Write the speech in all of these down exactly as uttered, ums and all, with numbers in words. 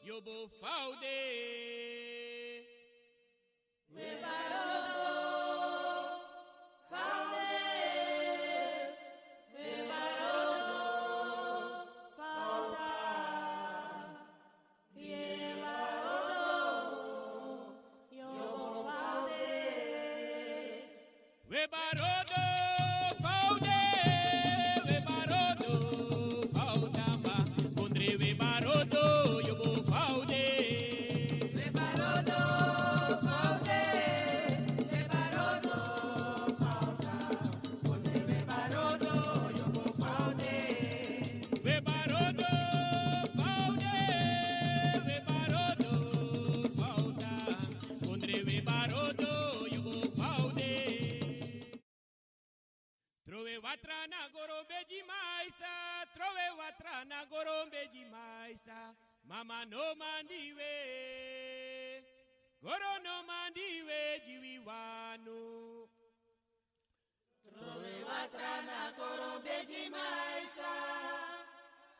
Yobo fa u de. We barodo fa u de, we barodo fa u tamba, kondre we barodo, yobo fa u de. We barodo fa u de, we barodo fa u tamba, kondre we barodo, yobo fa u de. We barodo fa u de, we barodo fa u tamba, kondre we barodo, yobo fa u de. Trowe watra na goro bedi maisa, trowe watra na goro bedi maisa. Mama no mandi we, goro no mandi we, di wi wani. Trowe watra na goro bedi maisa,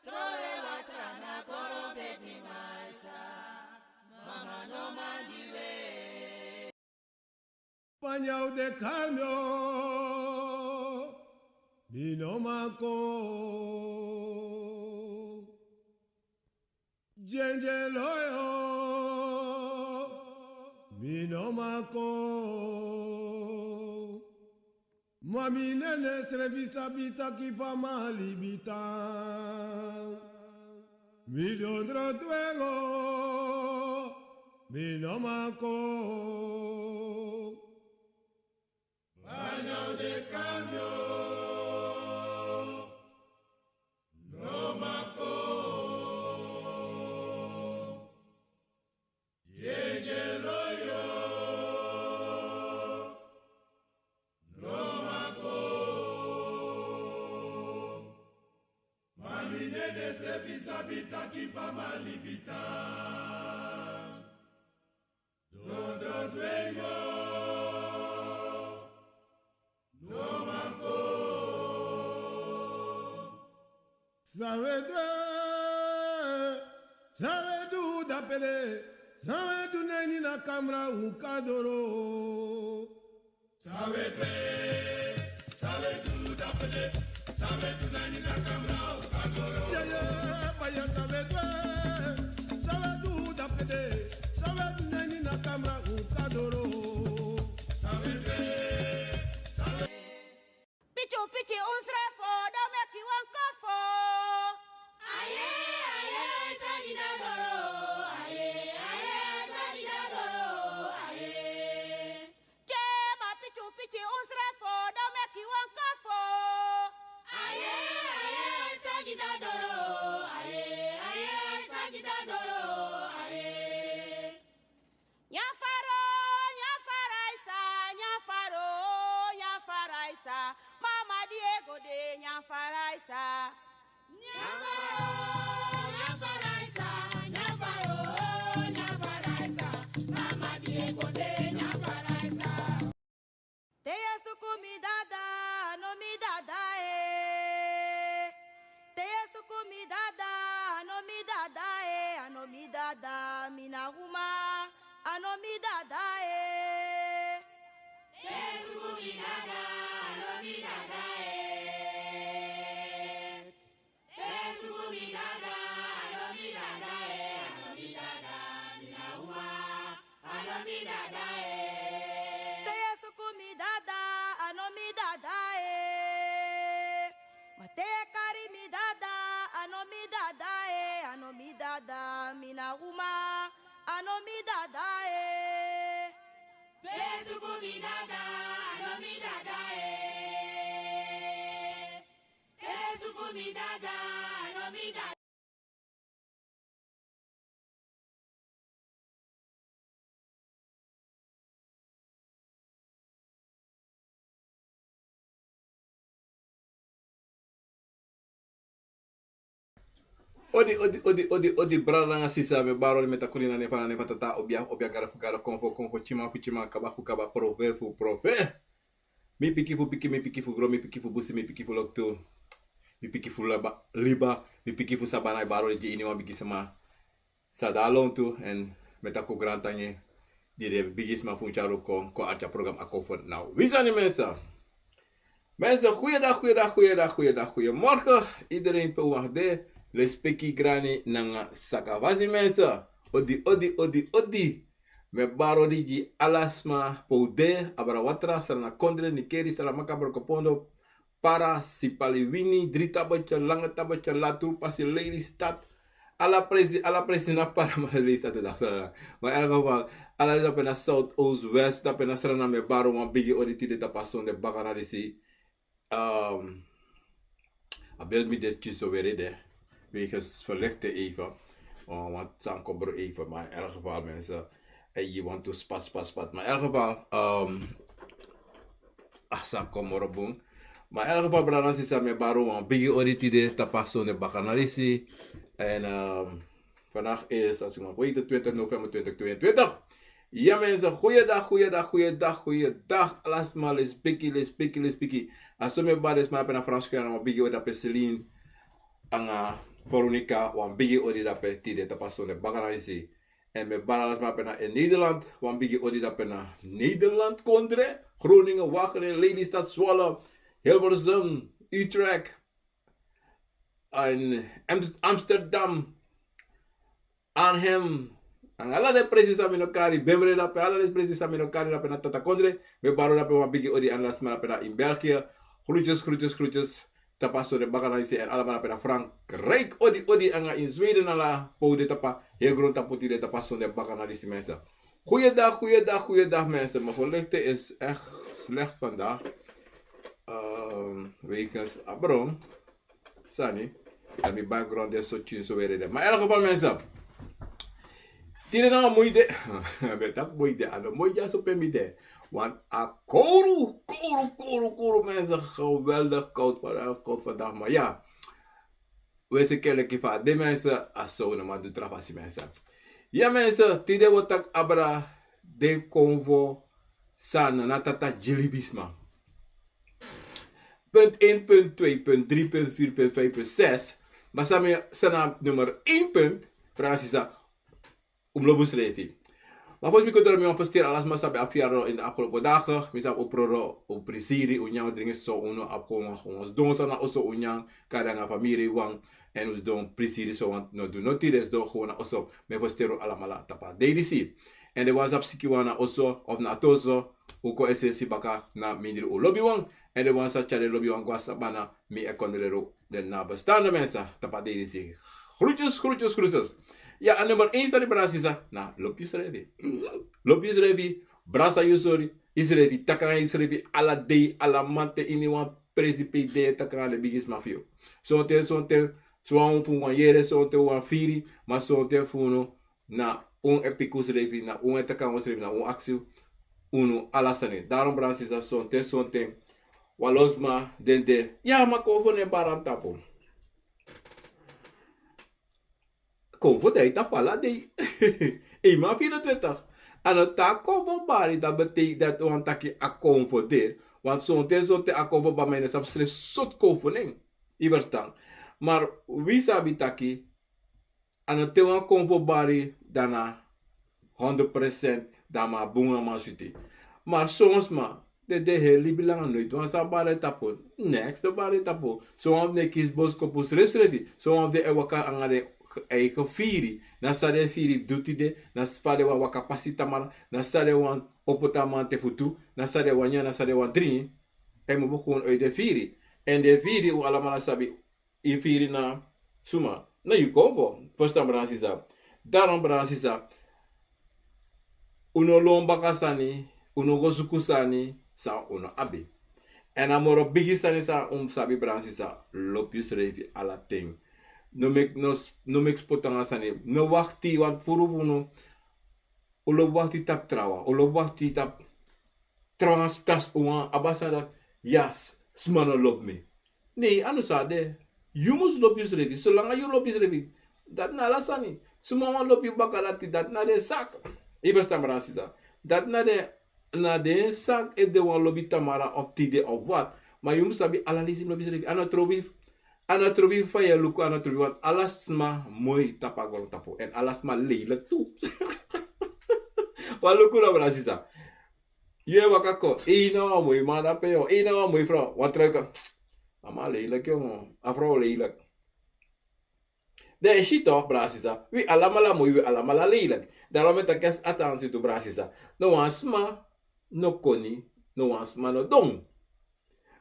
trowe watra na goro bedi maisa. Mama no mandi we. Panya u de kalmio, mi no man kon. Djendje loyo, mi no man kon. Ma mi nene srefi sabi taki fa mi libi tan. Mi dondro dwengo, mi no man kon. Banya u de kalmio, no man kon. Djendje loyo, no man kon. Ma mi nene srefi sabi taki fa mi libi tan. Dondro dwengo, no man kon. San we du, san we du dapede, san we du na ini a kamra un kan doro. San we du, san we du dapede, san we du na ini a kamra un kan doro. Yeah, yeah, fire, san we du, san we du dapede, san we du na ini a kamra un kan doro. San we du, san we Piti piti un srefi o, dan meki wan kofo. Aye, aye, sani na doro. Aye, aye, sani na doro. Aye. Tye ma piti piti un srefi o, dan meki wan kofo. Aye, aye, sani na doro. Aye, aye, sani na doro. Aye. Nyan Faro, nyan Faraisa, nyan Faro, nyan Faraisa. Mama di e go de, nyan Faraisa. Nyan Faro, nyan Faraisa, nyan Faro, nyan Faraisa. Mama di e go de, nyan Faraisa. Te yu e suku mi dada, a no mi dada e. Te yu e suku mi dada, a no mi dada e, a no mi dada, mi na uma, a no mi dada e. Te yu e suku mi dada, a no mi dada e. Te yu e suku mi dada, a no mi dada e, a no mi dada, mi na uma, a no mi dada e. Te yu e suku mi dada, a no mi dada e. Ma te yu e kari mi dada, a no mi dada e, a no mi dada, mi na uma, a no mi dada e. Te yu e suku mi dada, a no mi dada e. Te yu e suku mi dada, a no mi dada. Odi, odi, odi, odi, odi, brada nanga sisa, mi e bari odi, mi e taki odi na nen fu Fana, nen fu Tata, obia, obia, gado fu gado, konfo, konfo, tyiman fu tyiman, kaba fu kaba, profeti fu profeti. Mi pikin fu pikin, mi pikin fu gron, mi pikin fu busi, mi pikin fu loktu, mi pikin fu laba, liba, mi pikin fu sabana, e bari odi gi iniwan bigisma. Sa da lontu en meta ku grantangi di de bigisma fu un tyari un kon kon artya program a kon fu now. Wi sani mensa. Mensa, goeiedag, goeiedag, goeiedag, goeiedag, goeiemorgen. Iedereen pe un wacht de. Lespeki grani nanga sakavasi mensa. Odi, odi, odi, odi. Mi e bari odi gi ala sma pe un de, abra watra, Sranan Kondre, Nickerie, Saramacca, Brokopondo, Para, Sipaliwini, Drie Tabbertje, Lange Tabbertje, Latu, Pasi, Lelystad. Ala presi, ala presi na Para, ma Lelystad e dapu Sranan. Ma in elk geval, ala disi dape na South, Oost, West, dape na Sranan, mi e bari wan bigi odi tide tapu a sonde baka na disi. Ehm, a beeld mi de typisch zo weer de. Wegens verlichten even. Eh, want het zijn kobber even, maar in elk geval mensen. En je want to spat, spat, spat. Maar in elk geval, ehm, ach, zijn kobber boom. Maar in elk geval, brada, sisa, mi e bari wan bigi odi tide tapu a sonde baka na disi. En, ehm, vandaag is, als ik mag weten, twintig november tweeduizend tweeëntwintig. Ja mensen, goeiedag, goeiedag, goeiedag, goeiedag. Ala sma, lespeki, lespeki, lespeki. A so mi e bari den sma na pe na Frans Guyana, wan bigi odi dape Celine. Nanga Veronica, wan bigi odi dape tide tapu a sonde baka na disi. En mi e bari ala sma na pe na in Nederland, wan bigi odi dape na Nederland, Kondre, Groningen, Wageningen, Lelystad, Zwolle, Hilversum, Utrecht, en Am-, Amsterdam, Arnhem. Nanga ala den presi san mi no kari, Bemre dape, ala den presi san mi no kari dape na Tata Kondre. Mi e bari dape wan bigi odi nanga ala sma dape na in België. Groetjes, groetjes, groetjes. Tapu a sonde baka na disi en ala man dape na Frankrijk. Odi, odi nanga in Zweden ala pe un de tapu a heri grontapu tide tapu a sonde baka na disi mensa. Goeiedag, goeiedag, goeiedag mensen. Mijn verlichting is echt slecht vandaag. Ehm, wegens a bron. Sani. En mi background is zo tyin zo weer. Maar in elk geval mensen. Tide na wan moi de. Mi taki moi de, a no moi dya so pe mi de. Want a kowru, kowru, kowru, kowru mensen. Geweldig koud vandaag, koud vandaag. Maar ja. Wi e si keleki fa a de mensen, a so un no man du tra fasi mensen. Ya mensen, tide wi o taki abra den konfo san na tata gi libisma. Punt één, punt twee, punt drie, punt vier, punt vijf, punt zes. Ma san mi, san na nummer één punt, brada sisa, un mus lobi unsrefi. Ma fosi mi kon doro, mi wani fersteri ala sma san ben abi verjaardag in de afgelopen dagen. Mi sabi un proro, un prisiri, un nyan, un dringi, so un no abi kon wan, wan sidon san na oso, un nyan kari nanga famiri wan, en un sidon prisiri, so wan no du noti, den sidon gewoon na oso. Mi e fersteri un alamala tapu a dei disi. En den wan san abi sikiwan na oso of na ati oso, un kon esensi baka na mindri un lobiwan. En den wan san tyari den lobiwan go na sabana, mi e kondoleri den nabestaanden mensen tapu a dei disi. Groetjes, groetjes, groetjes. Ya, a nummer één sani, brada sisa, na lobi yusrefi. Lobi yusrefi, brasa yusori, yusrefi, taki nanga yusrefi ala dei, ala mamanten, ini wan presi pe i de, taki nanga den bigisma fu yu. Sonten, sonten, sonwan fu un wani yere, sonten un wani firi, ma sonten fu unu na un e piki unsrefi, na un e taki nanga unsrefi, na un aksi unu ala sani. Daarom, brada sisa, sonten, sonten wan lo sma den de, ya, ma konfo no e bari a mi tapu. Konfo de a ini tapu ala dei. Een maand vierentwintig. A no taki konfo bari, dati betekent dati wani taki a konfo de. Want sonten, sonten a konfo bari, ma yu no sabi srefi sortu konfo nen. Yu ferstan. Ma wi sabi taki a no te wan konfo bari, dan na honderd procent, dan a man bun, a man switi. Ma son sma, den de heri libi langa, noiti wan sani bari den tapu. Neks no bari den tapu. Sonwan fu den e kisi boskopu srefsrefi. Sonwan fu den e waka nanga den eigen firi. Na san den firi du tide, na fa den wani waka pasi tamara, na san den wani opo tapu mamanten futu, na san den wani nyan, na san den wani dringi. En mi o begun uit den firi. En den firi, un alamala sabi, yu firi na suma, na yu konfo. Ferstan, brada sisa. Daarom, brada sisa, un no lon baka sani, un no go suku sani san un no abi. En a moro bigi sani san un mus sabi, brada sisa, lobi yusrefi ala ten. No meki, no, no meki spotu nanga sani. No wakti, want furu fu unu, un lobi wakti tapu trawan, un lobi wakti tapu trawan, stas, un wani abi a sani dati, ya, sma no lobi mi. Nee, a no so a de. Yu mus lobi yusrefi. Solanga yu lobi yusrefi, dati na ala sani. Suma wani lobi yu baka, dati, dati na den saki. Yu ferstan, brada sisa. Dati na den, na den saki, efu den wani lobi tamara of tide of wat. Ma yu mus sabi ala leisi yu mus lobi yusrefi. A no trobi A no trobi fa yu e luku, a no trobi, want ala sma moi tapu a grontapu. En ala sma lelijk tu. Wan luku na, brada sisa. Yu e waka kon, ei, na wan moi man dape, yo. Ei, na wan moi vrouw. Wan truika. A man lelijk, yo. A vrouw lelijk. Dan yu e si toch, brada sisa. Wi alamala moi, wi alamala lelijk. Daarom e taki, a tan si tu, brada sisa. No wan sma no koni, no wan sma no don.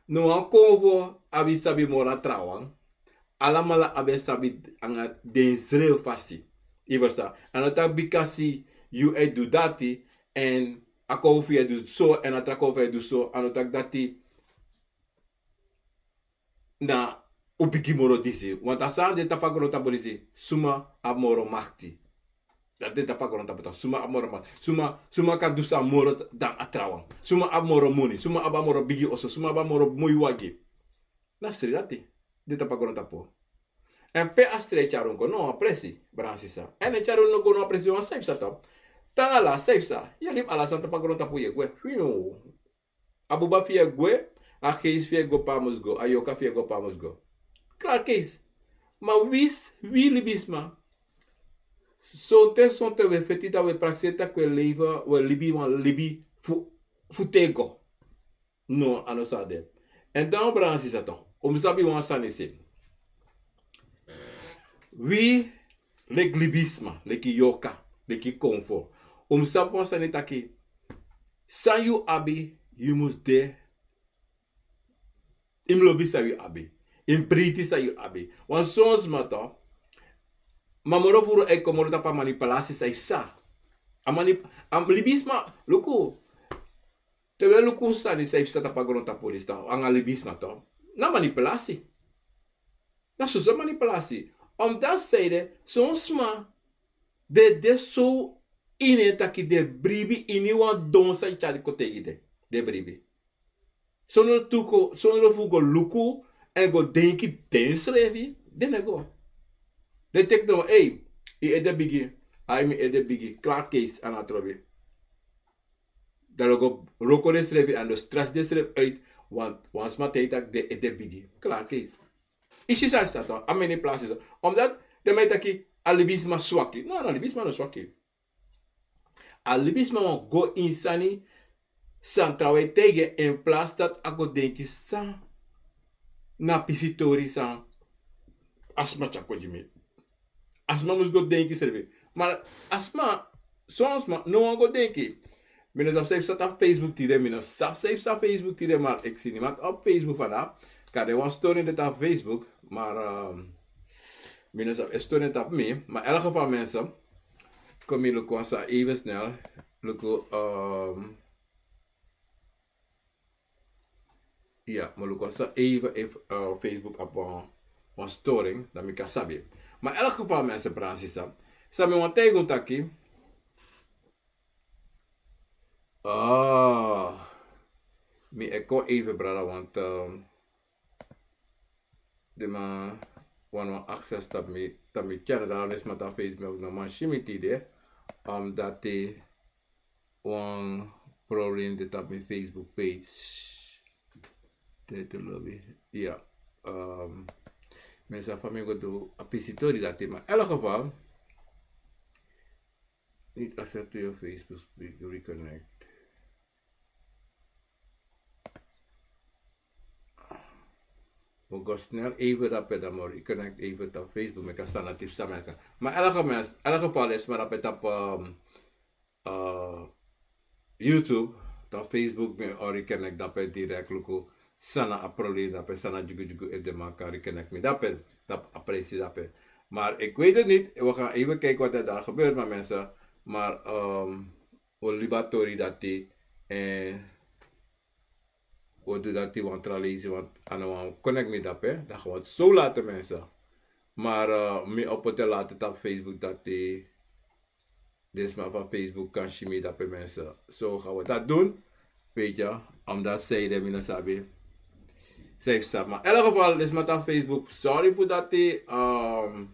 No wan konfo abi sabi moro na trawan. Alamala abi sabi anga densrefi fasi. Yu e ferstan? A no taki bikasi yu e du dati, èn a konfo fu yu e du so, èn a tra konfo fu yu e du so, a no taki dati na un bigi moro disi. Want a sani de tapu a grontapu disi, suma abi moro makti. Dati de tapu a grontapu, suma abi moro makti. Suma, suma kan du sani moro dan a trawan. Suma abi moro moni, suma abi a moro bigi oso, suma abi a moro moi wagi. Na srei dati de tapu a grontapu. Èn pe a srei e tyari un go? Na wan presi, brada sisa. Èn a e tyari un no go na wan presi, wan san yu psa tapu. Tan ala san yu psa. Yu e libi ala sani tapu a grontapu, yu e gwe. Fiu. A buba fu yu e gwe, a geisi fu yu e go pe a mus go, a yorka fu yu e go pe a mus go. Klaar keisi. Ma wi, wi libisma, sonten sonten wi e feti, dan wi e prakseri tak' wi e libi wan libi fu, fu tego. No, a no so a de. Èn dan, brada sisa, toch, un mus sabi wan sani se. Wi, leki libisma, leki yorka, leki konfo, un mus sabi wan sani taki, san yu abi, yu mus de, yu mus lobi san yu abi. Yu mus breiti san yu abi. Want son sma toch, ma moro furu e kon moro tapu a manipulasi san yu psa. A mani-, a libisma, luku, te wi e luku sani san yu psa tapu a grontapu disi toch, anga libisma toch, na manipulasi. Na soso manipulasi. Omdat san ede, son sma, den de so ini en taki den e bribi ini wan don san yu tyari kon taigi den. Den e bribi. Sondro tu go, sondro fu go luku èn go denki densrefi, den no e go. Den teki no, ei, yu ede bigi, ai, mi ede bigi, klaar keisi, a no trobi. Dan den go wroko densrefi èn den stress densrefi uit, want wan sma taigi taki den ede bigi. Klaar keisi. Yu si san yu sa tan, a manipulasi. Omdat den man e taki a libisma swaki. No, a libisma no swaki. A libisma wani go ini sani san trawan e taigi en, in plaats dati a go denki san na pisi tori san a sma tyari kon gi mi. A sma mus go denki srefi. Maar a sma, son sma no wani go denki. Mi no sabi san yu psa tapu Facebook tide, mi no sabi san yu psa Facebook tide, maar ik zie niemand op Facebook vandaag. Kan de wan storing de tapu Facebook, maar, ehm, mi no sabi efu storing de tapu mi. Maar in elk geval, mensen, kon mi luku wan sani even snel. Luku, ehm, ya, mi luku wan sani even, efu, eh, Facebook abi wan, wan storing, dan mi kan sabi. Maar in elk geval, mensen, brada sisa, san mi wani taigi un taki, ah, mi e kon even, brada, want, ehm, den man wani wan access tapu mi, tapu mi channel, dan den sma tapu Facebook no man si mi tide, omdat wan problem de tapu mi Facebook page. Te, te lobi. Ya. Ehm, mi no sabi fa mi go du a pisi tori dati, maar in elk geval, niet access to your Facebook page, reconnect. Mi go snel even dape, dan mi o reconnect even tapu Facebook, meki a sani dati psa meki. Maar in elk geval, in elk geval, den sma dape tapu, ehm, eh, YouTube, dan Facebook, mi o reconnect dape direct, luku san na a problem dape, san na dyugudyugu, efu den man kan reconnect mi dape, tapu a presi dape. Maar ik weet het niet, we gaan even kijken wat er daar gebeurt, maar mensen, maar, ehm, we libi a tori dati, eh, we du dati wan tra leisi, want a no wani connect mi dape, dan gaan we het zo laten, mensen. Maar, eh, mi o poti en later tapu Facebook dati den sma van Facebook kan si mi dape, mensen. Zo gaan we dat doen. Weet je, omdat san ede mi no sabi san yu psa. Maar in elk geval, den sma tapu Facebook, sorry fu dati, ehm,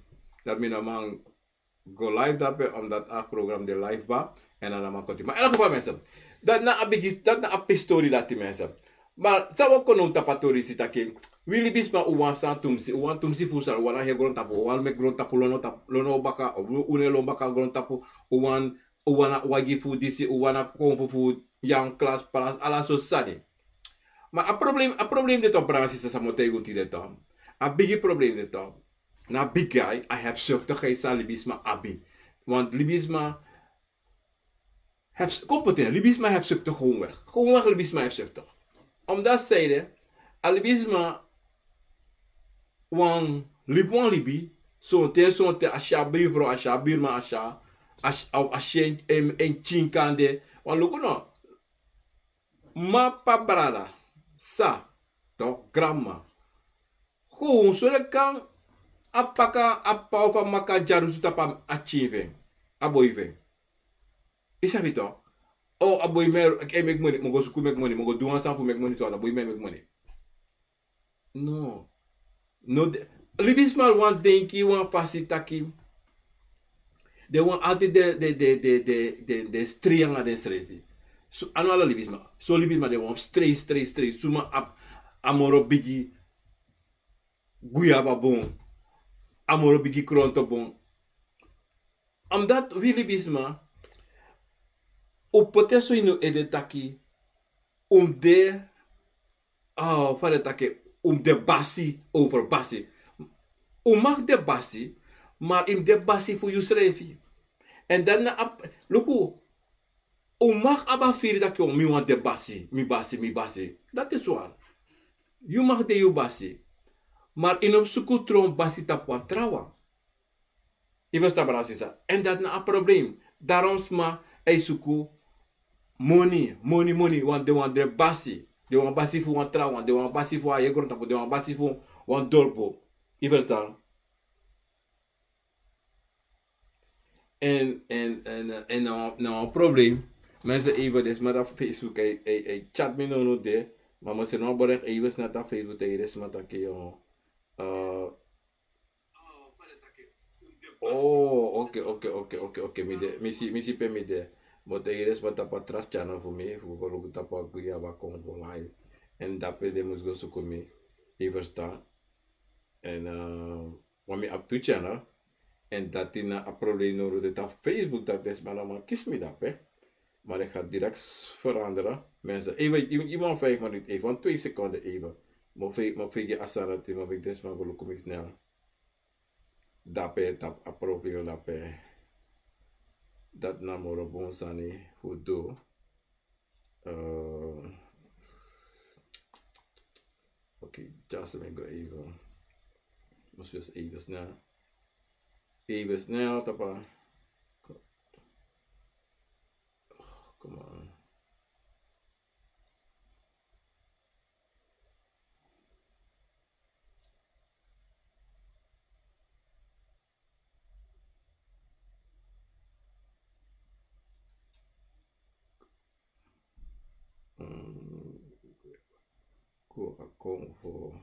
dat mi no man go live dape, omdat a program de live kba, en a no man koti. Maar in elk geval, mensen, dat na a bigi, dat na a pisi tori dati, mensen. Ma san wi o kon now tapu a tori disi taki, wi libisma un wani sani tumsi, un wani tumsi fu sani, un wani a heri grontapu, un wani meki grontapu lono tapu, lono baka, of un no e lon baka grontapu, un wani, un wani a wagi fu disi, un wani a konfo fu, fu yang klas, palas, ala sortu sani. Ma a problem, a problem de toch, brada nanga sisa, san mi o taigi un tide toch. A bigi problem de toch. Na bigi ai, a hebzuchtigheid san libisma abi. Want libisma hebs-, kon poti en, libisma hebzuchtig gewoonweg. Gewoonweg libisma hebzuchtig. Omdat zij de, a libisma wan libi wan libi, sonten, sonten, a si a buurvrouw, a si a buurman, a si a, a si, a, a si en, en, en pikin kande. Wan luku no. Ma p'pa, brada, sisa, toch, granmama. Gewoon, so den kan a paka, a p'pa of a mama kan dyarusu tapu a pikin fu en, a boi fu en. Yu sabi toch? O, a boi mi e, e meki moni, mi o go suku meki moni, mi o go du wan sani fu meki moni, so a boi mi e meki moni. No. No, de, libisma wani denki wan fasi taki. Den wani altijd de, de, de, de, de, de, de strei nanga densrefi. So, a no ala libisma. So libisma den wani strei, strei, strei. Suma a, a moro bigi guyaba bon. A moro bigi kronto bon. Omdat wi libisma, un poti en so ini un ede taki, un de, ah, fa den taki, un de basi over basi. Un mag de basi, maar yu mus de basi fu yusrefi. En dan na a, luku, un mag abi a firi taki, o, mi wani de basi, mi basi, mi basi. Dat is waar. Yu mag de yu basi. Maar yu no mus suku tron basi tapu wan trawan. Yu ferstan, brada, sisa. En dat na a probleem. Daarom sma e suku moni, moni, moni, want den wani de basi. Den wani basi fu wan trawan, den wani basi fu a heri grontapu, den wani basi fu wan dorpu. Yu ferstan? En, en, en, eh, en na, na wan probleem. Mensen, even, den sma tapu Facebook, hij, hij, hij chat mi now now de. Ma mi o seni wan bericht even snel tapu Facebook, taigi den sma taki, eh, oh, oké, oké, oké, oké, oké. Mi de, mi si, mi si pe mi de. Mi o taigi den sma tapu a tra channel fu mi, fu go luku tapu a Guyaba Konfo live. En dape den mus go suku mi. Yu ferstan? En, eh, want mi abi tu channel. En dati na a probleem now now de tapu Facebook, dati den sma no man kisi mi dape. Maar ik ga direct veranderen. Mensen, even, yu, yu man vijf minuten, even, want twee seconden even. Mi o fe-, mi o fegi a sani dati, mi o meki den sma go luku mi snel. Dape, tapu a profiel dape. Dati na moro bun sani fu du. Eh, oké, just mi go even. Mus just even snel. Even snel, tapu a. Oh, come on. Mm, go a Konfo.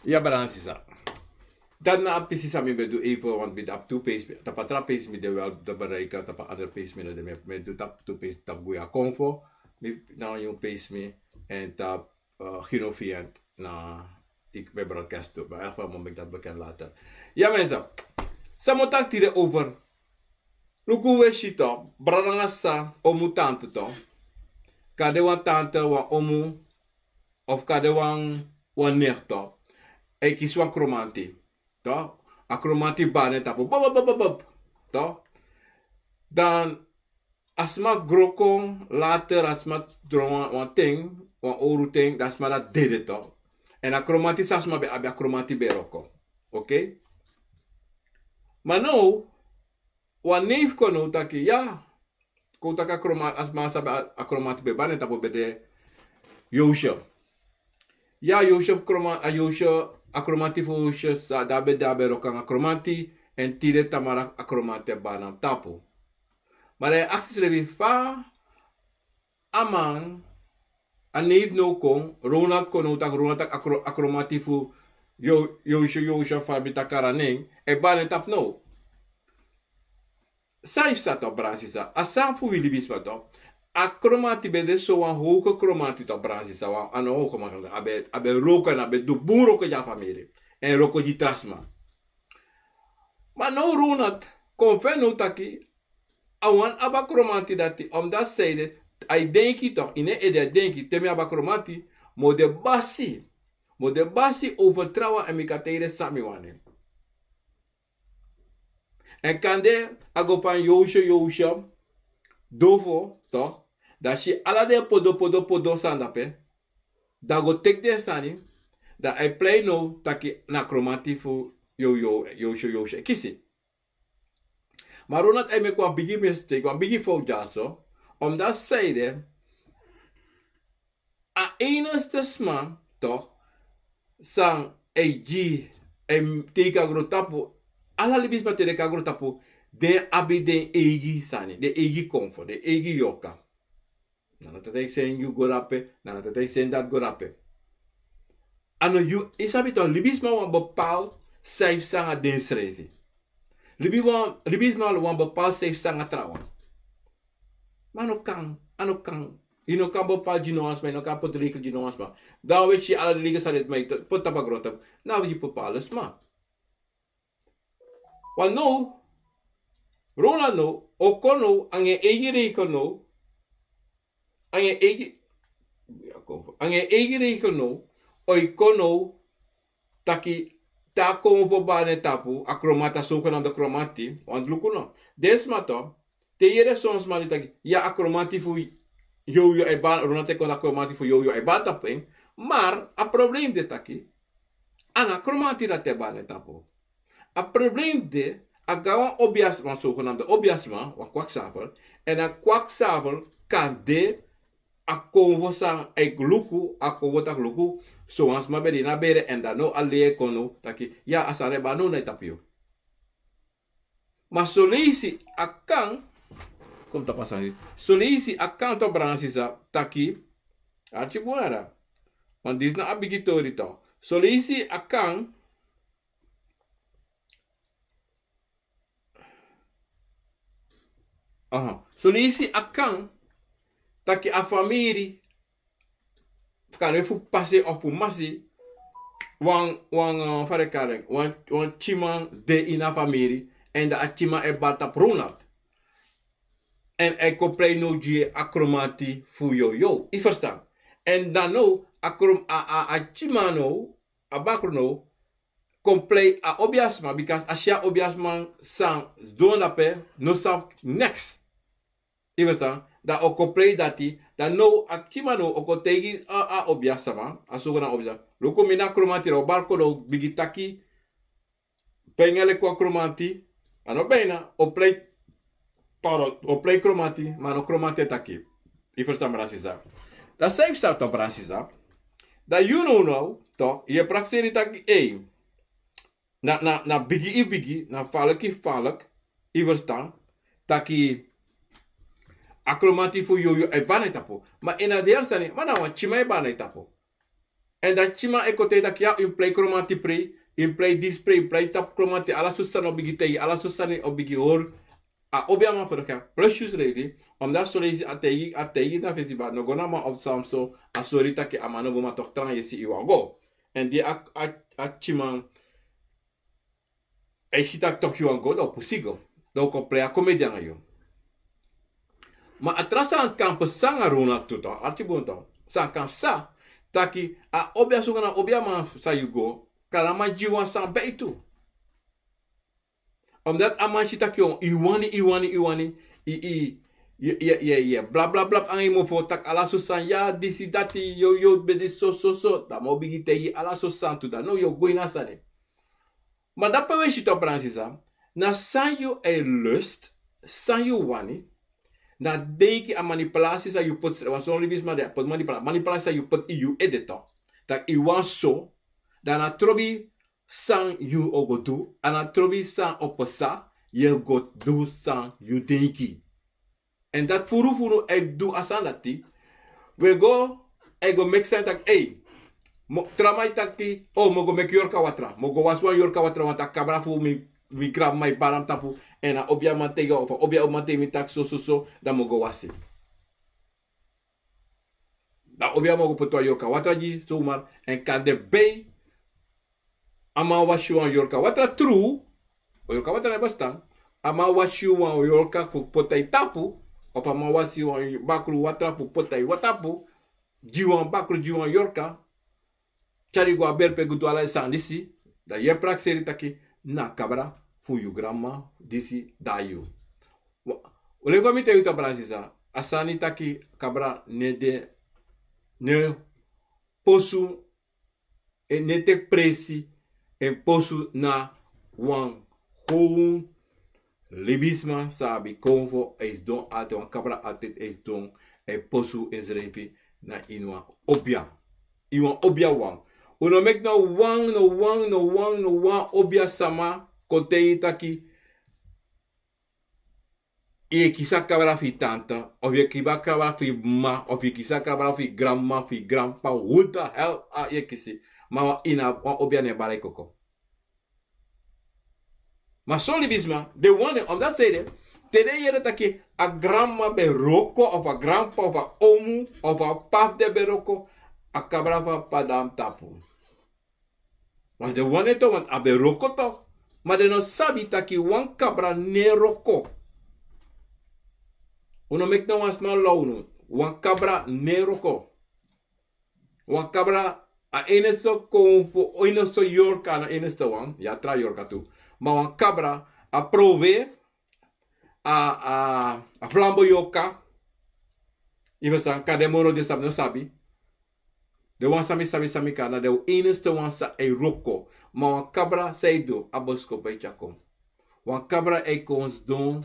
Ya, brada nanga sisa. Dati na a pisi san mi ben du even, want mi de tapu tu page, tapu a tra page mi de wel, de bereiken, tapu a andere page mi no de, mi, mi du tapu tu page, tapu Guya Konfo, mi na wan nyun page mi, en tapu, eh, Gino Fiant, na ik ben broadcast tu, maar in elk geval mi o meki dati bekend later. Ya, mensen, san mi o taki tide over. Luku, un e si toch, brada nanga sisa, omu, tante toch. Kan de wan tante, wan omu, of kan de wan, wan nicht toch. E kisi wan kromanti, toch. A kromanti bari en tapu, bop, bop, bop, bop, toch. Dan a sma gro kon, later a sma dron wan, wan ten, wan owru ten, dan a sma dati dede toch. En a kromanti san a sma ben abi, a kromanti ben wroko. Oké? Ma now, wan neef kon now taki, ya. Kon taki a kroma-, a sma san ben a, a kromanti ben bari en tapu ben de Yosef. Ya, Yosef kroma-, a Yosef, a kromanti fu Yosef san a ben de, a ben wroko nanga a kromanti, en tide tamara a kromanti e bari na tapu. Ma dan yu e aksi yusrefi fa a man, a neef now kon, Ronald kon now taki, Ronald taki a kro-, a kromanti fu Yo, yo, yo, yo, famiri taki a nen e bari na en tapu now. San yu psa tu, a brada sisa, a sani fu wi libisma tu. A kromanti ben de so wan hoge kromanti tu, a brada sisa, wan, a no hoge kromanti, a ben, a ben wroko, èn a ben du bun wroko gi a famiri, èn wroko gi tra sma. Ma now Ronald kon feni now taki a wani abi a kromanti dati, omdat a e denki tu, ini en ede a e denki, te mi abi a kromanti, mi o de basi, mi o de basi over trawan èn mi kan taigi den san mi wani. Èn kande a go pan yowsyo yowsyo dofo, toch, dan a si ala den podo podo podo sani dape. Dan a go teki den sani, dan a e plei now taki na kromanti fu yow yow yowsyo yowsyo e kisi. Ma Ronald e meki wan bigi mistake, wan bigi fowtu dyaso, omdat a e de a enigste sma, toch, san e gi, e teigi a grontapu, ala libisma te den kon na grontapu, den abi den eigi sani, den eigi konfo, den eigi yorka. Na no dati e seni yu go dape, na no dati e seni dati go dape. A no yu, yu sabi toch, libisma wani bepaal san yu psa nanga densrefi. Libi wan, libisma wani bepaal san yu psa nanga trawan. Ma a no kan, a no kan. Yu no kan bepaal gi no wan sma, yu no kan poti regel gi no wan sma. Dan we si ala den regel san den meki poti tapu a grontapu, na fu gi bepaal sma. Want now, Ronald now o kon now nanga en eigi regel now, nanga en eigi, nanga en eigi regel now, o e kon now taki te a konfo bari na en tapu, a kromanti, a zogenaamde kromanti, want luku now. Den sma toch, te yu yere son sma di taki, ya, a kromanti fu yow yow e bari, Ronald e kon taki a kromanti fu yow yow e bari tapu en, maar a problem de taki a no a kromanti dati e bari na en tapu. A problem de, a go na wan obiasma, wan zogenaamde obiasma, wan kwakzalver. Èn a kwakzalver kan de, a konfo san a e luku, a konfo taki luku, so wan sma ben de ini a bere, èn dan now a lei e kon now taki, ya, a sani e bari now na en tapu. Ma son leisi a kan, kon tapu a sani, son leisi a kan toch, brada sisa, taki, arki bun, want disi na a bigi tori toch. Son leisi a kan, aha, son leisi a kan taki a famiri, fu kan de fu p'pa se of fu m'ma se, wan, wan, eh, fa den e kari en, wan, wan pikinman de ini a famiri, èn dan a pikinman e bari tapu Ronald. Èn a e kon plei now gi a kromanti fu yow yow. Yu ferstan? Èn dan now a krom-, a, a, a pikinman now, a bakru now, kon plei a obiasma, bika a si a obiasma san sidon dape no sabi neks. Yu ferstan? Dan a o kon plei dati, dan now a pikinman now o kon taigi a, a obiasma, a zogenaamde obiasma. Luku, mi na a kromanti, dan a o bari kon now bigin taki, bijna leki wan kromanti, a no bijna, o plei, pardon, o plei kromanti, ma a no kromanti e taki. Yu ferstan, brada sisa? Dan san yu psa toch, brada sisa? Dan yu now now toch, yu e prakseri taki, ei, na, na, na bigi yu bigi, na falek yu falek, yu ferstan, taki a kromanti fu yow yow e bari na en tapu. Ma ini a realiteit, ma na wan pikinman e bari na en tapu. Èn dan a pikinman e kon taigi taki, ya, yu mus plei kromanti prei, yu mus plei disi prei, yu mus plei tapu kromanti, ala sortu sani o bigin taigi, ala sortu sani o bigin hori. A obiasma fu dati kan plus yu srefi, omdat son leisi a taigi, a taigi na fesi, ma no go na man of Samson, a sori taki a man no go, ma toch tranga yesi yu wani go. Èn di a, a, a pikinman e si taki toch yu wani go, dan a o pusu yu go. Dan a o kon plei a komedi nanga yu. Ma a tra sani kan psa nanga Ronald tu toch, arki bun toch. San kan psa, taki a obiasma, na obiasma san yu go, kan a man gi yu wan sani bai tu. Omdat a man si taki yu, yu wani, yu wani, yu wani, yu, yu, yu, yu, yu, yu, bla, bla, bla, nanga yu mofo, taki ala sortu sani, ya, disi, dati, yow, yow, ben disi, so, so, so. Dan a man o bigin taigi ala sortu sani tu, dan now yu o go ini a sani. Ma dape we si toch, brada sisa, na san yu e lust, san yu wani, na denki, a manipulasi san yu poti, wan son libisma de, poti manipula-, manipulasi san yu poti ini yu ede toch. Taki yu wani so, dan na trobi san yu o go du, a na trobi san o psa, yu e go du san yu denki. Èn dati furu furu e du a sani dati. We go, e go meki sani taki, ei, Tra man e taki, o, mi o go meki yorka watra, mi o go wasi wan yorka watra, want a kabra fu mi, mi granmama e bari na mi tapu. Èn a obiaman taigi, of a obiaman taigi mi taki so so so, dan mi o go wasi. Dan a obiaman o go poti wan yorka watra gi, zomaar, èn kande bei a man wasi wan yorka watra tru. O yorka watra na bestan. A man wasi wan yorka fu poti na yu tapu, of a man wasi wan bakru watra fu poti na yu tapu, gi wan bakru, gi wan yorka, tyari go a bere pe go du ala den sani disi, dan yu e prakseri taki na a kabra fu yu granmama disi dai yu. Leki fa mi taigi yu, brada sisa, a sani taki kabra no e de, no e posu, e no e teki presi, èn posu na wan gewoon libisma san abi konfo, a e sidon altijd, wan kabra altijd e sidon, a e posu ensrefi na ini wan obia. Ini wan obia wan. Un no meki no wan, no wan, no wan, no wan obia sama kon taigi yu taki yu e kisi a kabra fu yu tante, of yu e kisi a kabra fu yu mama, of yu e kisi a kabra fu yu granmama, fu yu granpapa, who the hell, a, yu e kisi. Ma wan, ini a, wan obia no e bari koko. Ma son libisma, den wani, omdat zij de, te den yere taki a granmama ben wroko, of a granpapa, of a omu, of a papa fu den ben wroko, a kabra fu a papa dai na mi tapu. Want den wani en toch, want a ben wroko toch. Ma den no sabi taki wan kabra no e wroko. Un no meki no wan sma law unu. Wan kabra no e wroko. Wan kabra, a enigste konfo, enigste yorka, na enigste wan. Ya, tra yorka tu. Ma wan kabra, a prowe, a, a, a flambo yorka. Yu e ferstan, kande moro den sabi no sabi. Den wan san mi sabi, san mi kan, na den enigste wan san e wroko. Ma wan kabra, san e du, a boskopu e tyari kon. Wan kabra e kon sidon,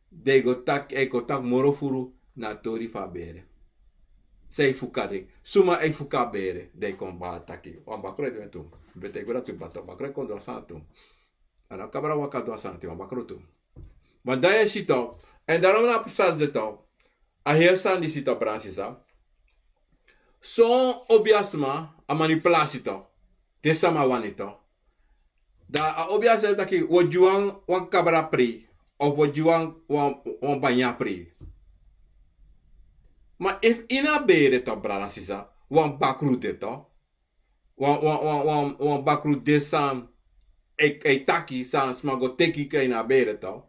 dan e go taki, e kon taki moro furu na a tori fu a bere. San e fuka den. Suma e fuka a bere, dan e kon bari taki. Wan bakru e du en tu. Mi ben taigi un dati, bakru e kon du a sani tu. A no kabra waka du a sani tu, wan bakru tu. Ma dan yu e si toch, èn daarom na a sani de toch, a heri sani disi toch, brada sisa. Son obiasma, a manipulasi toch. Te sama wani toch. Dan a obiasma taki, wi o gi wan, wan kabra pri, of wi o gi wan, wan, wan banya pri. Ma efu ini a bere toch, brada sisa, wan bakru de toch. Wan, wan, wan, wan, wan bakru de san e, e taki san sma go teki kon ini a bere toch.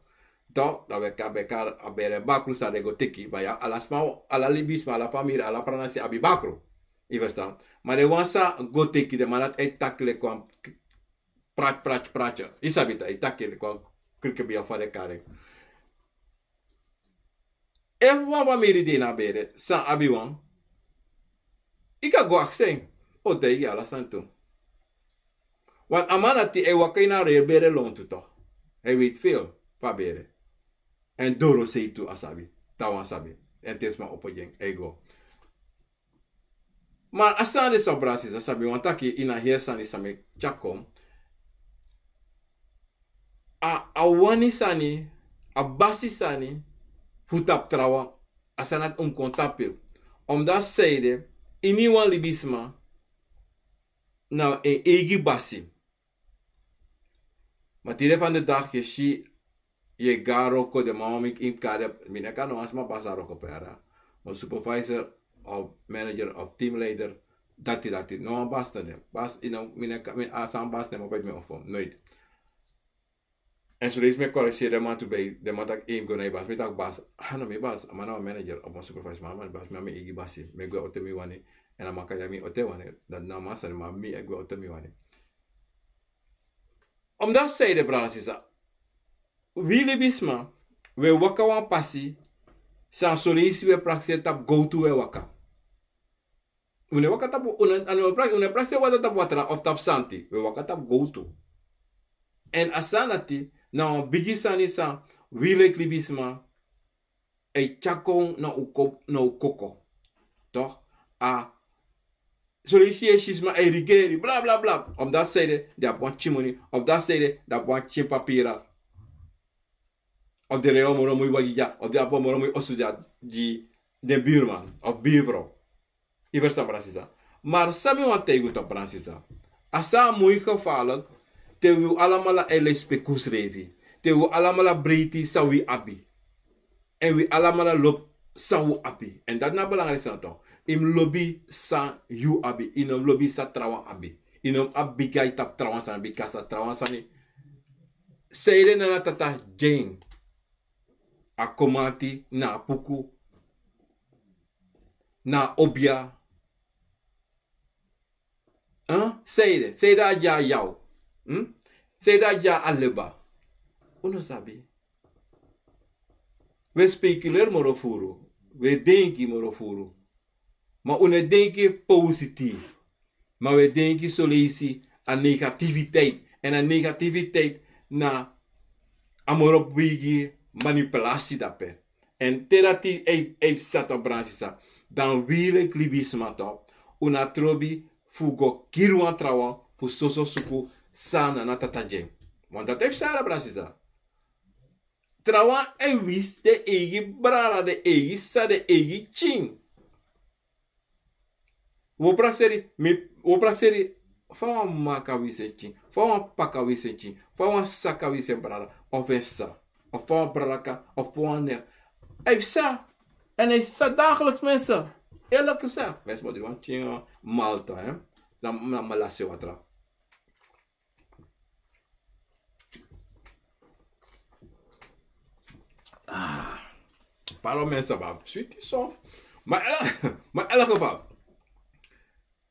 Toch, dan wi e kari, wi e kari a bere bakru san den go teki. Ma ya, ala sma, ala libisma, ala famiri, ala pranasi abi bakru. Yu e ferstan. Ma den wan san go teki, den man dati e taki leki wan prati, prati, prati. Yu sabi toch, e taki leki wan krikebia, fa den e kari en. Efu wan famiri de ini a bere san abi wan, yu kan go aksi en, a o taigi yu ala sani tu. Want a man dati e waka ini a real bere lontu toch. Hij weet veel fu a bere. Èn dorosei tu a sabi, trawan sabi. Èn te sma opo gi en, a e go. Ma a sani de so, brada sisa, san mi wani taki ini a heri sani san mi e tyari kon. A, a wani sani, a basi sani fu tapu trawan, a sani dati un mus kon tapu en. Omdat zij de, iniwan libisma na en eigi basi. Ma tide van de dag yu e si, yu e go na wroko, den man wani meki yu kari, mi no e kari no wan sma basi na wroko, pera. Wan supervisor of manager of teamleider, dati, dati. No wan basi no de. Basi, yu no, mi no e ka-, mi, a sani basi no e mopeti mi ofo, nooit. Èn son leisi mi e corrigeer den man tu, bij den man taki: "Ei, mi go na yu basi." Mi taki: "Basi, a no mi basi, a man na wan manager of wan supervisor, ma a no mi basi, mi abi mi eigi basi. Mi e gwe ote mi wani, èn a man kan tyari mi ote wani, dati na a man sani, ma mi e gwe ote mi wani." Omdat zij de, brada sisa, wi libisma, wi e waka wan pasi san son leisi wi e prakseri tapu gowtu wi e waka. Wi no e waka tapu, wi no, a no pra-, wi no e prakseri waka tapu watra of tapu santi, wi e waka tapu gowtu. Èn a sani dati na wan bigi sani san wi leki libisma e tyari kon na un ko-, na un koko. Toch? A, son leisi yu e si sma e rigeri, bla, bla, bla. Omdat zij de, den abi wan pikin moni, omdat zij de, den abi wan pikin papira. Of den rei wan moro moi wagi dya, of den abi wan moro moi oso dya, gi den buurman of buurvrouw. Yu e ferstan, brada sisa. Mar san mi wani taigi un, tapu bransisa, a san a moi gevaarlijk. Te wi alamala e lesipeki unsrefi, te wi alamala breiti san wi abi, èn wi alamala lobi san wi abi. Èn dati na a belangrikste sani. Yu mus lobi san yu abi, yu no mus lobi san trawan abi. Yu no mus abi bigi ai tapu trawan sani, bika san trawan sani. Sanede na a tata gi en? A komanti na a puku, na a obia. Sanede, sanede a gi a yaw? Sanede a gi a leba? Un no sabi. Wi e spekuleri moro furu, wi e denki moro furu. Ma un no e denki positief. Ma wi e denki soleisi a negativiteit. Èn a negativiteit na a moro bigi manipulasi dape. Èn te dati e psa, tapu bransisa, dan wi leki libisma, un no abi trobi fu go kiri wan trawan fu soso suku san na a tata gi en. Want dati e psa, tapu bransisa. Trawan e wisi den eigi brada, den eigi sisa, den eigi pikin. Wi o prakseri, mi, wi o prakseri, fa wan mama kan wisi en pikin, fa wan p'pa kan wisi en pikin, fa wan sisa kan wisi en brada of en sisa, of fa wan brada kan, of fa wan nen. A e psa. Èn a e psa dagelijks, mensen. Eerlijk gezegd, mensen, ma dringi wan pikin Malta, hè. Na, na Malasi watra. Ah, pardon, mensen, maar sweet is zo. Maar in elk, maar in elk geval.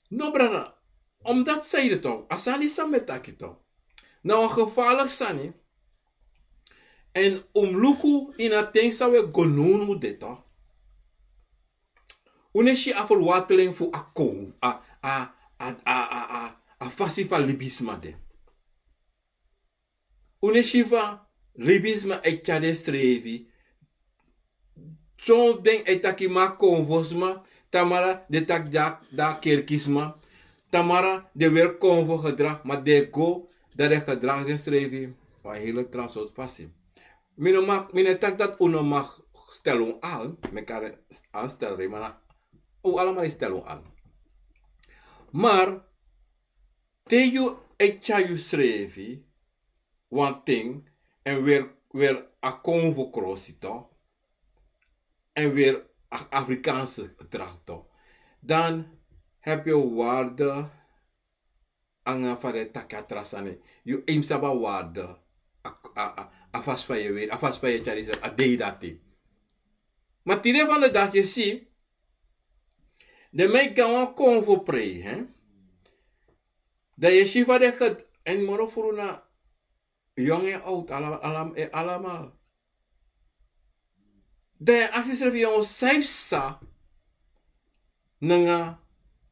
No, brada, omdat zij de toch, a sani san mi e taki toch, na wan gevaarlijk sani. Èn un mus luku ini a ten san wi e go now, no, de toch. Un no e si a verworteling fu a kon, a, a, a fasi fu a libisma de. Un no e si fa libisma e tyari densrefi. Son fu den e taki mi na konfosma, tamara den taki den na kerkisma, tamara den weri konfo gedrag, ma den e go, dan den e gedragi densrefi wan hele tra sortu fasi. Mi no mag, mi no e taki dati un no mag stel un aan, mi kan aan stel, ma na un alamala e stel un aan. Maar te yu e tyari yusrefi wan ten, èn weri, weri a konfo krosi toch, èn weri a Afrikaanse gedrag toch, dan heb je waarde. Nanga fa den e taki a tra sani, yu mus sabi a waarde. A, a, a, a fasi fa yu e weri, a fasi fa yu e tyari yusrefi a dei dati. Ma tide van de dag yu e si, den man e go na wan konfo prei, hè. Dan yu e si fa den e ged-, èn moro furu na yongu èn oud, ala, ala, e, alamala. Dan yu e aksi yusrefi, yu no sabi san nanga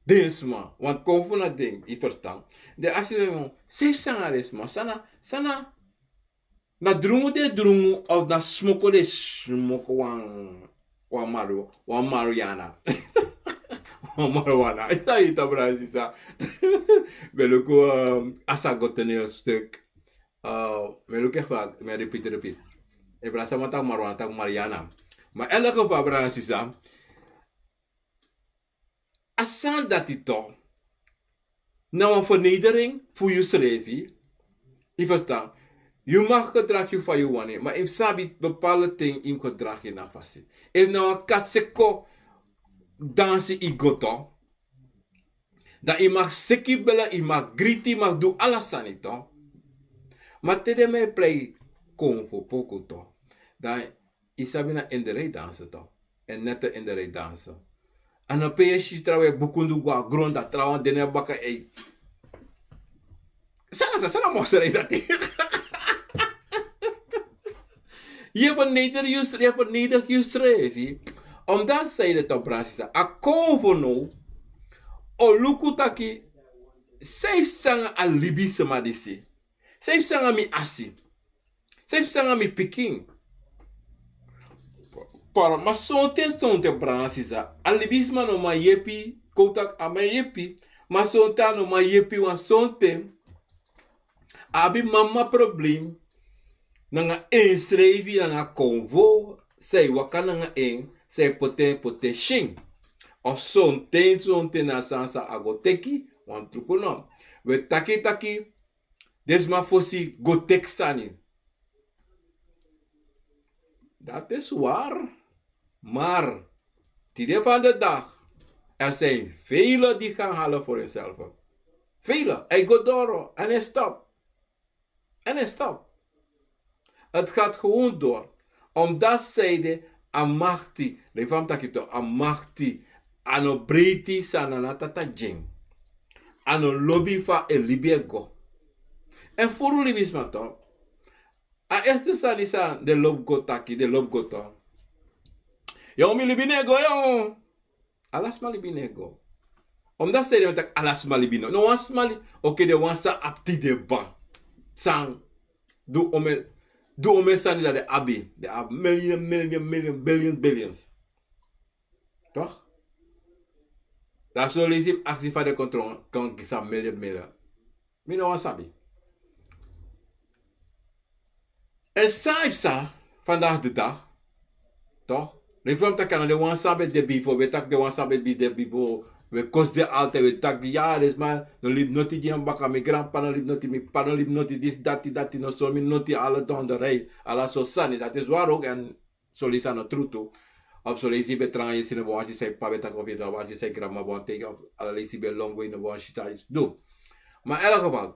den sma, want konfo na den, yu ferstan. Dan yu e aksi yusrefi, san yu sabi nanga den sma, san na, san na, na drungu den e drungu, of na smoko den e smoko wan, wan maru-, wan marijuana. Wan marijuana. Yu sabi, tapu bransisa. Mi e luku, um, a sa go toneelstuk. Uh, mi e luku echt vaak, mi e repeat, repeat. Efu a sama taki marijuana, taki marijuana. Ma in elk geval, tapu bransisa, a sani dati toch na wan vernedering fu yusrefi. Yu ferstan? Yu mag gedragi yu fa yu wani, ma yu mus sabi bepaalde ten yu mus gedragi na a fasi. Efu na wan katseko dansi yu go toch, dan yu mag seki bele, yu mag griti, yu mag du ala sani toch. Ma te den man e prei konfo poku toch, dan yu sabi na inderdaad danse toch. Èn neti inderdaad danse. A no pe yu e si trawan e bukundu go na gron, dan trawan de na baka, ei. San na, san na, san na mostra yu dati. Yu e verneder yu, yu e verneder yusrefi. Omdat sanede, tapu bransisa, a konfo now o luku taki, san yu sabi nanga a libisma disi. San yu sabi nanga mi asi. San yu sabi nanga mi pikin. Pardon, ma sonten, sonten, bransisa, a libisma no man yepi, kon taki a man yepi, ma sonten a no man yepi, want sonten a abi mama problem nanga ensrefi, nanga konfo san e waka nanga en, san e poti en, poti en syen. Of sonten sonten na sani san a go teki. Wan truku no. We taki taki den sma fosi go teki sani. Dat is waar. Maar tide van de dag, er zijn velen die gaan halen voor hunzelf. Velen. Hij go doro en hij stop. En hij stop. Het gaat gewoon door. Omdat zij de amachti, de fam taki to amachti, ano breiti sanana tata jing. Ano lobi fa e libi e go. En furu libisma to. A este sani san den lobi go taki, den lobi go to. Yo mi libi no e go yo. Ala sma libi no e go. Omdat sei den taki ala sma libi no. No wan sma li. Oké, den wan san abi tide ban. San. Du omen. Du omen sani san den abi. Den abi miljoen, miljoen, miljoen, billion, billions. Toch? Dan so leisi aksi fa den kon tron, kon gi san miljoen, miljoen. Mi no wan sabi. En san e psa vandaag de dag, toch? Leki fa mi taki, a no den wan san ben de bifo, we taki den wan san ben de bifo, we kosi den altijd, we taki ya, den sma no libi noti gi en baka, mi granpa no libi noti, mi p'pa no libi noti, disi, dati, dati, no so mi noti, ala donderij, ala so sani, dat is waar ook, en so leisi a no tru tu. Of so leisi ben tranga yesi no ben wani si san yu p'pa ben taki, of yu no wani si san yu granma ben wani teki, of ala leisi ben lon gwe, yu no ben wani si san yu du. Maar in elk geval,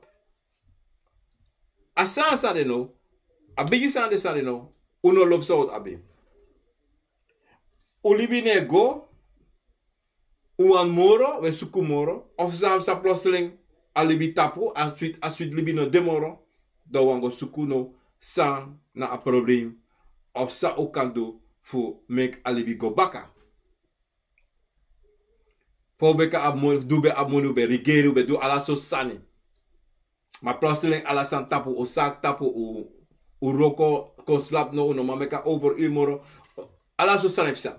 a sani san de no, a bigi sani de san de no, un no lobi san un abi. Un libi no e go, un wani moro, we suku moro, of san psa plotseling, a libi tapu, a switi, a switi libi no de moro, dan un wani go suku no, san na a probleem, of san un kan du fu meki a libi go baka. Fa un ben kan abi moni, fu di un ben abi moni, un ben rigeri, un ben du ala sortu sani. Ma plotseling ala sani tapu, un saki tapu, un, un wroko kon slapu, no, un no man meki a overuur moro. Ala sortu sani e psa.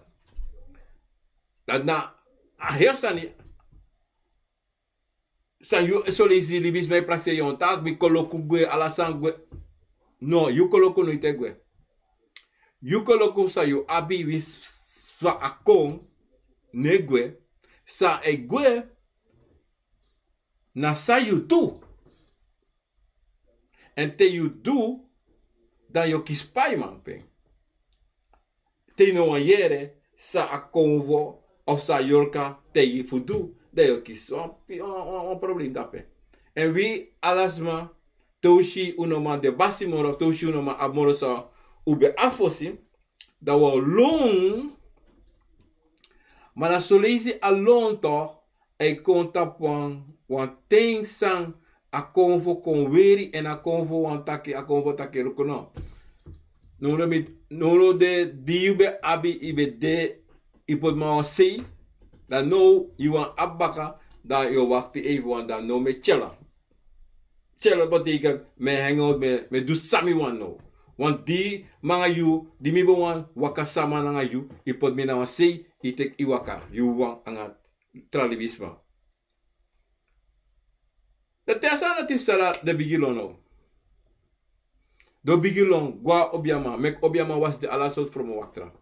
Dati na a heri sani. San yu, so leisi libisma e prakseri, yu o taki mi koloku gwe, ala sani gwe. No, yu koloku no e gwe. Yu koloku san yu abi, winsi san a kon, no e gwe. San e gwe, na san yu du. Èn te yu du, dan yu o kisi paiman pe. Te yu no wani yere san a konfo of san a yorka taigi fu du, dan yu o kisi wan, wan, wan, wan problem drape. Èn wi ala sma, te un si un no man de basi moro, te un si un no man abi moro san un ben abi fosi, dan wi o lon. Ma na soleisi a lon toch, a e kon tapu wan, wan ten san a konfo kon weri, èn a konfo wani taki, a konfo taki luku no. Now now mi, now now de, di yu ben abi, yu ben de, yu poti mi na wan sei, dan now yu wani abi baka, dan yu o wakti even wan, dan now mi e tyelo. Tyelo betekent mi e hang out, mi e, mi e du san mi wani now. Want di mi nanga yu, di mi ben wani waka sama nanga yu, yu poti mi na wan sei, yu teki yu waka, yu wan nanga tra libisma. Dan te a sani dati fu sala, den bigin lon now. Den o bigin lon, go na obiaman, meki obiaman wasi den ala sortu fromo waktra.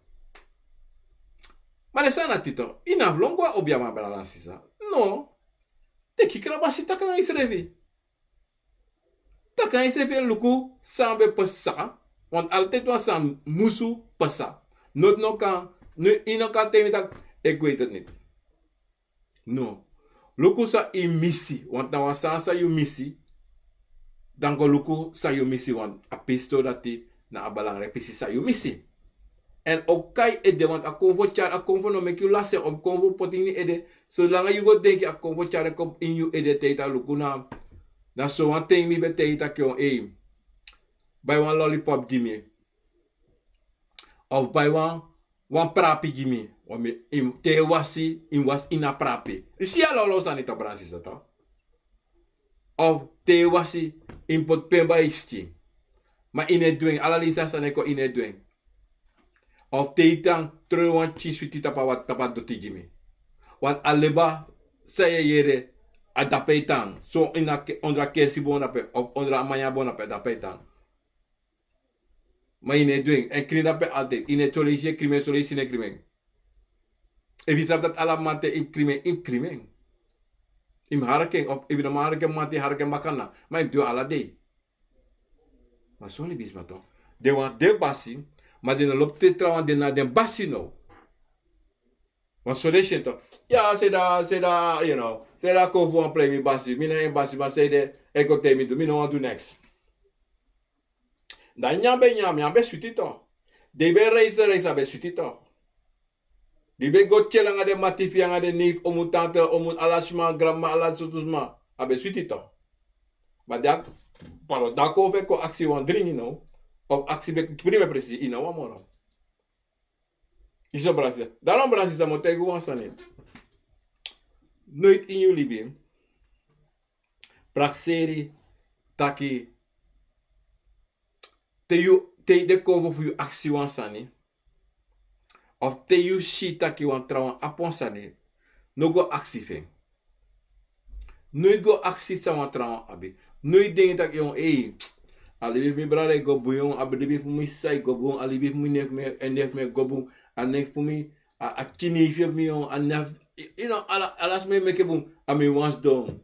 Ma den sani dati toch, yu no abi lon go na obiaman, brada nanga sisa. No. Teki krabasi, taki nanga yusrefi. Taki nanga yusrefi, luku san ben pasa. Want altijd wan sani musu pasa. Noti no kan, no, yu no kan taigi mi taki, ik weet het niet. No. Luku san yu misi, want na wan sani san yu misi. Dan go luku san yu misi, want a pisi dati na a belangrijk pisi san yu misi. Èn o kon na yu ede, want a konfo tyari, a konfo no meki yu lasi en, a konfo poti ini yu ede. Solanga yu go denki a konfo tyari kon ini yu ede, te yu taki luku na, na so wan ten mi ben taigi yu taki, ei, bai wan lollipop gi mi. Of bai wan, wan prapi gi mi. Wan mi, yu, te yu wasi, yu wasi ini a prapi. Yu si a lawlaw sani toch, brada nanga sisa toch. Of te yu wasi, yu poti pen baka yu skin. Ma yu no e du en, ala leisi a sani e kon, yu no e du en. Of te yu tan, tron wan pikin switi tapu a wat-, tapu a doti gi mi. Want a leba san yu e yere, a drape yu tan. So ini a ke-, ondro a kersi bon drape, of ondro a manya bon drape, drape yu tan. Ma yu no e du en, èn krin drape altijd. Yu no e, soleisi yu e krin en, soleisi yu no e krin en. Efu yu sabi dati ala maman te yu mus krimi en, yu mus krimi en. Yu mus harki en, of efu yu no man harki en maman te yu harki en makandra. Ma yu mus du en ala dei. Ma son libisma tok. Den wan de basi, ma den no lobi te trawan, den na den basi now. Wan so den si en tok. Ya, sei dati, sei dati, you know, sei dati kon fu wan prei mi basi. Mi na en basi, ma sei de, e kon te mi du, mi no wani du neks. Dan nyan ben nyan, nyan ben switi tok. Den ben reisi, reisi, a ben switi tok. Den ben go tyari nanga den mati fu yu, nanga den neef, omu, tante, omu, ala sma, granma, ala sortu sma. A ben switi tok. Ma dan, palo dan kon fu e kon aksi wan dringi now. Of aksi ben primi presi, yu no wani moro. Yu si, brada, dan brada, mi o taigi wan sani. Noiti ini yu libi prakseri taki te yu, te yu de kon fu yu aksi wan sani, of te yu si taki wan trawan abi wan sani, no go aksi fu en. No yu go aksi san wan trawan abi. No yu denki taki, yon, ei, a libi fu mi brada e go bun, yon, a libi fu mi sisa e go bun, a libi fu mi neef, mi, en neef mi e go bun, a neef fu mi, a, a pikin neef fu mi, yon, a neef, yu no, ala, ala sma e meki bun, a mi wan sidon.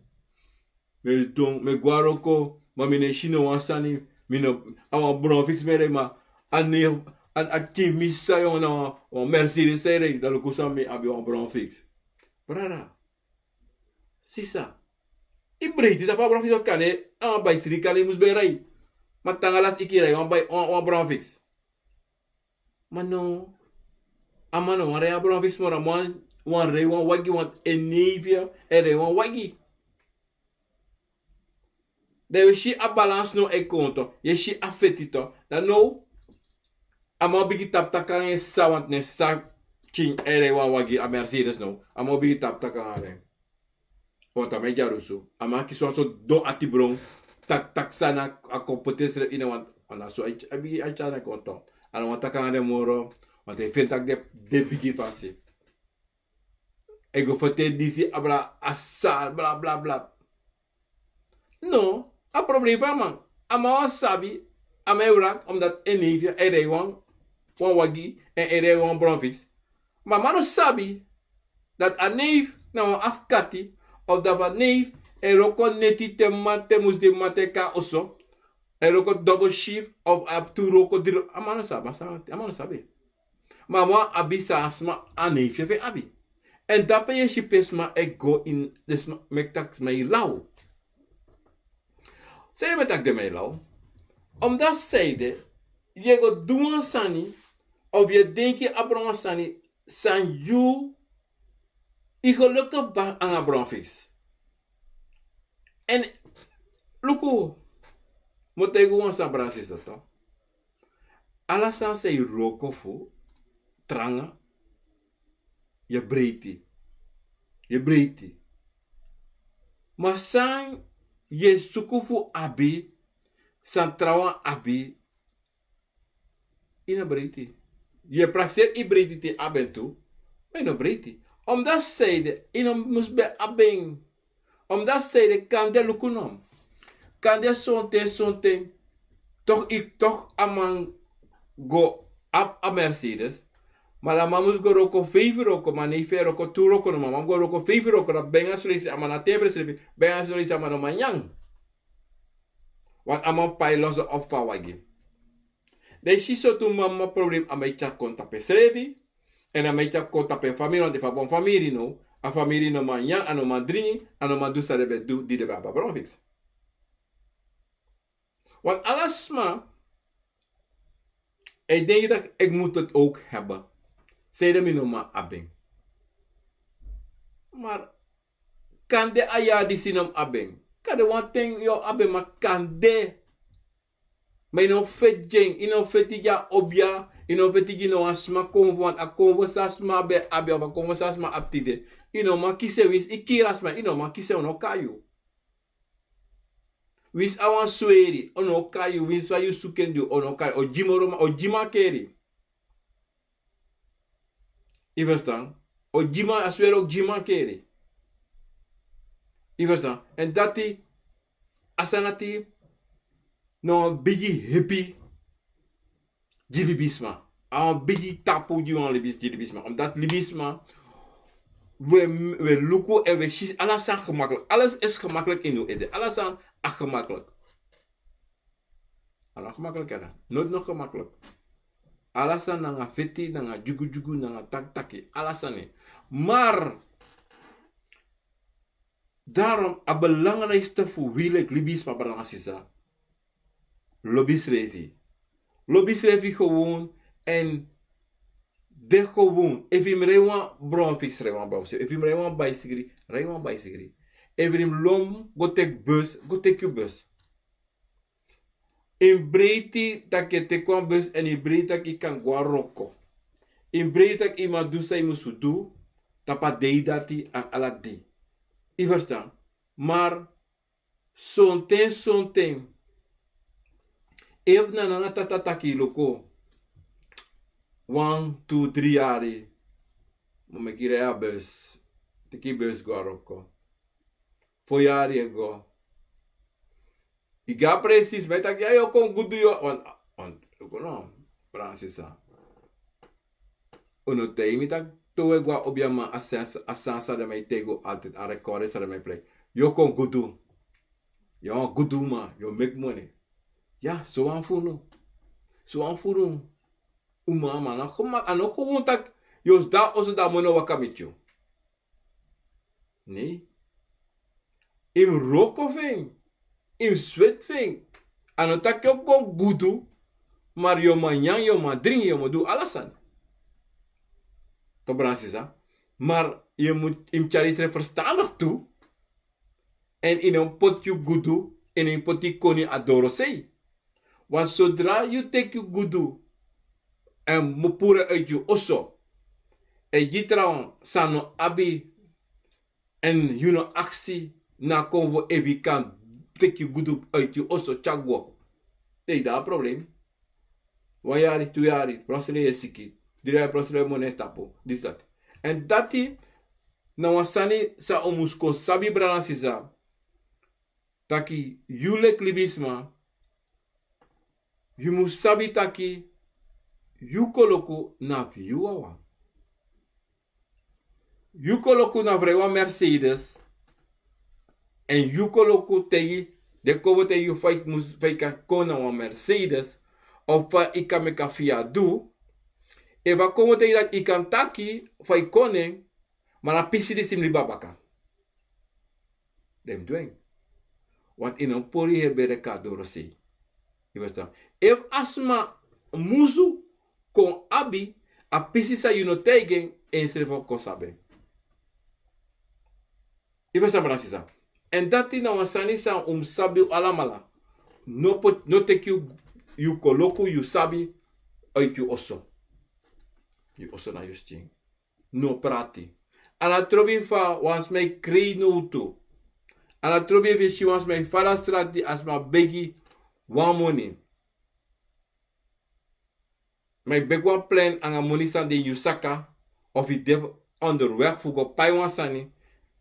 Mi e sidon, mi e go na wroko, ma mi no e si no wan sani, mi no, a wan Brown Fiks mi e rei, ma a neef, a, a pikin fu mi sisa, yon, na wan, wan Mercedes e rei, dan luku san mi abi, wan Brown Fiks. Brada. Sisa. Yu breiti tapu a Brown Fiks, kande a wan bai sri kande yu mus ben rei. Ma te nanga lasi iki rei wan bai, wan, wan Brown Fiks. Ma no. A man no wani rei a Brown Fiks moro, a man wani rei wan wagi, want en neef e rei wan wagi. Dan yu e si a balans now e kon tok, yu e si a feti tok. Dan now, a man o bigin tapu taki nanga en sisa, want na en sisa pikin e rei wan wagi, a Mercedes now. A man o bigin tapu taki nanga en. Want a man e dyarusu. A man kisi wan sortu don ati bron. Taki, taki san a kon poti ensrefi ini en, want, want na so a, a bigin, a tyari en kon tok. A no wani taki nanga den moro, want a e feni taki den, den bigi fasi. A e go fertel disi, abra, a sisa, bla, bla, bla. No, a problem fu a man. A man wani sabi, a man e wrang, omdat en neef e rei wan, wan wagi, en e rei wan Brown Fiks. Ma a man no sabi dati a neef na wan afkati, of dati a neef e wroko neti te mamanten, musdei mamanten kon na oso, e wroko double shift, of a abi tu wroko, dri wroko, a man no sabi, a man no sabi. Ma a man abi san a sma, a neef fu en abi. Èn dape yu e si pe sma e go ini, den sma, meki taki sma e law. San ede meki taki den man e law? Omdat san ede, yu e go du wan sani, of yu e denki abra wan sani, san yu, yu gelukkig ben nanga Brown Fiks. Èn luku, mi o taigi wan sani, brada, sisa, tok. Ala sani san yu wroko fu, tranga, yu e breiti. Yu e breiti. Ma san yu e suku fu abi, san trawan abi, yu no breiti. Yu e prakseri yu breiti te yu abi en tu, ma yu no breiti. Omdat san ede, yu no mus ben abi en. Omdat san ede, kande, luku now. Kande sonten, sonten, toch, yu, toch a man go abi a Mercedes. Ma a man mus go wroko feifi wroko, ma a neef e wroko tu wroko, no, ma a man mus go wroko feifi wroko, dan ben nanga son leisi a man no abi ten fu ensrefi, ben nanga son leisi a man no man nyan. Want a man pai loso of fu a wagi. Dan yu si sortu mama problem, a man e tyari kon tapu ensrefi, èn a man e tyari kon tapu en famiri, want efu a abi wan famiri now, a famiri no man nyan, a no man dringi, a no man du san den ben du, di den ben abi a Brown Fiks. Want ala sma e denki taki ik moet het ook hebben. San ede mi no man abi en. Maar kande a yari disi yu no mus abi en. Kande wan ten yu o abi en, ma kande. Ma yu no feti gi en, yu no feti gi a obia, yu no feti gi no wan sma konfo, want a konfo san a sma ben abi, of a konfo san a sma abi tide, yu no man kisi en. Winsi yu kiri a sma, yu no man kisi en, a no o kai yu. Winsi a wan sweri, a no o kai yu. Winsi fa yu suku en du, a no o kai yu. A o gi moro, ma a o gi mankeri. Yu ferstan? A o gi man, a sweri o gi mankeri. Yu ferstan? Èn dati, a sani dati na wan bigi hepi gi libisma. A wan bigi tapu gi wan libis-, gi libisma. Omdat libisma, We, we luku en we sisi ala sani gemaklik. Alles is gemaklik in un ede. Ala sani a gemaklik. A no gemaklik yara. Noit no gemaklik. Ala sani nanga feti, nanga dyugudyugu, nanga takitaki. Ala sani. Maar daarom a belangrijkste fu wi leki libisma, brada nanga sisa. Lobi srefi. Lobi srefi gewoon. En de gewoon. Efu yu mus rij wan bron fiksi, rij wan bron fiksi. Efu yu mus rij wan baisigri, rij wan baisigri. Efu yu mus lon go teki bus, go teki yu bus. Yu mus breiti tak' yu e teki wan bus èn yu mus breiti tak' yu kan go na wroko. Yu mus breiti tak' yu man du san yu mus du tapu a dei dati èn ala dei. Yu ferstan? Maar sonten, sonten, efu na nana tata taki luku, wan, tu, dri yari, mi o meki yu rij a bus, teki bus go na wroko. Fo yari e go. Yu gi a presi, ma yu taki ya, yu o kon gudu, yu o, want, want, luku no, brada nanga sisa. Un no taigi mi taki te un e go na obiaman, a sani san den man e taigi un altijd, a record san den man e plei. Yu o kon gudu. Yu o gudu man, yu o meki moni. Ya, so wan fu unu. So wan fu unu. Un mama, a no gewoon taki yu o sidon na oso dan a moni o waka miti yu. Nee. Yu mus wroko fu en. Yu mus sweti fu en. A no taki yu o kon gudu, maar yu o man nyan, yu o man dringi, yu o man du ala sani. Toch, brada nanga sisa. Maar yu mus, yu mus tyari yusrefi verstandig tu. Èn yu no mus poti yu gudu, èn yu no mus poti yu koni na dorosei. Want zodra yu teki yu gudu èn mus puru en uit yu oso, èn yu gi trawan san no abi, èn yu no aksi na konfo efu yu kan teki yu gudu uit yu oso tyari gwe. Dan yu de na problem. Wan yari, tu yari, plotseling yu e siki. Dri yari, plotseling yu moni e tapu. Disi, dati. Èn dati na wan sani san un mus kon sabi, brada nanga sisa. Taki yu leki libisma, yu mus sabi taki yu koloku na fu yu wawan. Yu koloku na fu rij wan Mercedes. Èn yu koloku taigi den konfo taigi yu fa yu mus, fa yu kan kon na wan Mercedes, of fa yu kan meki a fiador. Efu a konfo taigi yu taki yu kan taki fa yu kon na en, ma na pisi disi yu mus libi na baka. Den mus du en. Want yu no mus puru yu heri bere kon na dorosei. Yu ferstan? Efu a sma musu kon abi a pisi san yu no taigi en, ensrefi o kon sabi en. Yu ferstan, brada nanga sisa? Èn dati na wan sani san un mus sabi alamala. No poti, no teki yu, yu koloku, yu sabi, uit yu oso. Yu oso na yu skin. No prati. A no trobi fa wan sma e krei nowtu. A no trobi efu yu si wan sma e fara na strati, a sma begi wan moni. Ma yu begi wan plan nanga moni san de ini yu saka, of yu de onderweg fu go pai wan sani,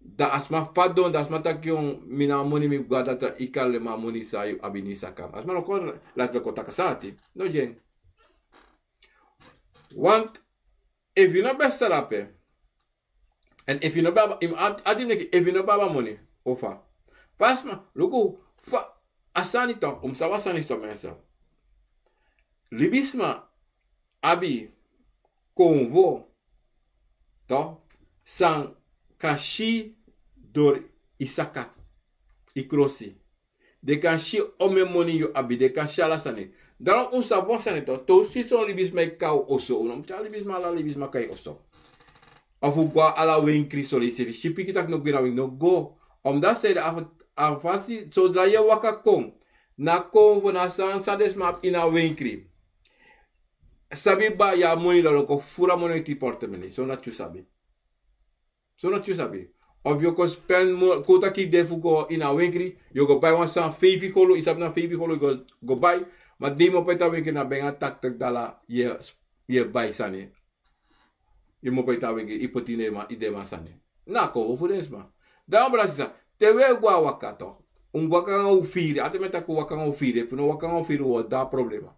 dan a sma fadon, dan a sma taki: "Yon, mi no abi moni, mi mus go na dati." Yu kan lei a moni san yu abi ini yu saka. A sma no kon lati, no kon taki san ati. No gi en. Want efu yu no ben sarape, èn efu yu no ben abi, yu mus ati, ati meki, efu yu no ben abi a moni, o fa? Fa a sma, luku, fa a sani toch, un mus sabi a sani so, mensen. Libisma abi konfo toch, san kan si dori yu saka, yu krosi. Den kan si omeni moni yu abi, den kan si ala sani. Dan un sabi wan sani toch, te un si son libisma e kon na un oso, un no mus tyari libisma, ala libisma kon na yu oso. Of un go na ala wenkri, son leisi efu yu si pikin taki no go ini a wenkri, no go. Omdat san ede, a fasi, sodra yu e waka kon, na konfo, na san, san den sma abi ini a wenkri. Sabi, yu abi moni, dan yu o kon furu a moni ini yu portemonnee. So dati yu sabi. So dati yu sabi. Of yu o kon spen mo-, kon taki de fu go ini a wenkri, yu o go bai wan sani feifi golu, yu sabi na feifi golu yu go, go bai. Ma di yu mus opo uit a wenkri, na ben nanga taktik dala yu e, yu e bai sani. Yu mus opo uit a wenkri, yu poti ini den man, ini den man sani. Na konfo fu den sma. Dan, brada, sisa, te wi e go na waka toch, un waka nanga un firi. Ati mi e taki un waka nanga un firi. Efu un no waka nanga un firi, un o de na problema.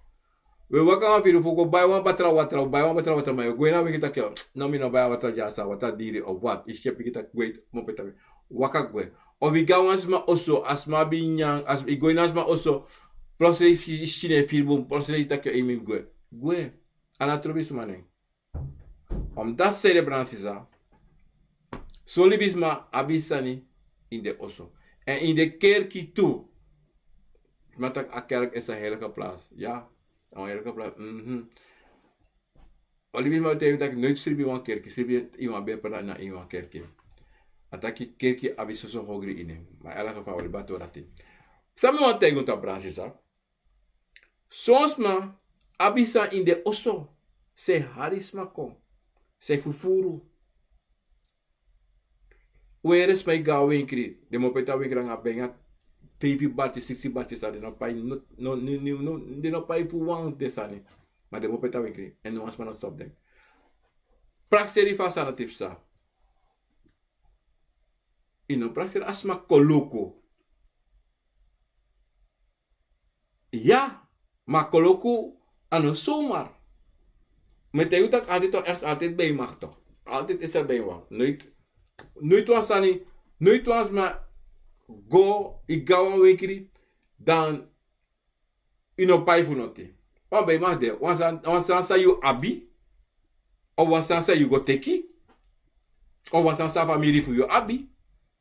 We waka wan firi fu go bai wan batra watra, bai wan batra watra, ma yu go ini a wiki taki, no, mi no bai a watra dya, a watra diri of wat. Yu si e piki taki gwe, mo pe taki waka gwe. Of yu go na wan sma oso, a sma abi nyan, a sma, yu go ini a sma oso, plotseling yu si, yu si en firi bun, plotseling yu taki yu e miti gwe. Gwe. A no trobi sma nen. Omdat, sede brada sisa, son libisma abi sani ini den oso. Èn ini den kerki tu. Sma taki a kerk is a heilige plaats. Ya, a wan heilige plaats. Mhm. Wan libisma taigi mi taki noiti sribi ini wan kerki, sribi ini wan bepra na ini wan kerki. A taki kerki abi soso ogri ini en. Ma in elk geval, wi libi a tori dati. San mi wani taigi unu, brada sisa. Son sma abi sani ini den oso, san e hari sma kon, san e fufuru. Were sma e go na wenkri, den mu opo ete a wenkri nanga bigi feifi barti, siksi barti sani, den no pai, no, no, no, no, no, den no pai fu wan den sani. Ma den mu opo ete a wenkri, èn no wan sma no stop den. Prakseri fa a sani dati psa. Yu no prakseri a sma koloku. Ya, ma koloku a no zomaar. Mi e taigi yu taki altijd toch, er is altijd bijmacht toch. Altijd is er bijmacht. Nooit, nooit wan sani, nooit wan sma go, yu go na wan wenkri, dan yu no pai fu noti. Wan bijmacht de, wan sani, wan sani san yu abi, of wan sani san yu go teki, of wan sani san famiri fu yu abi,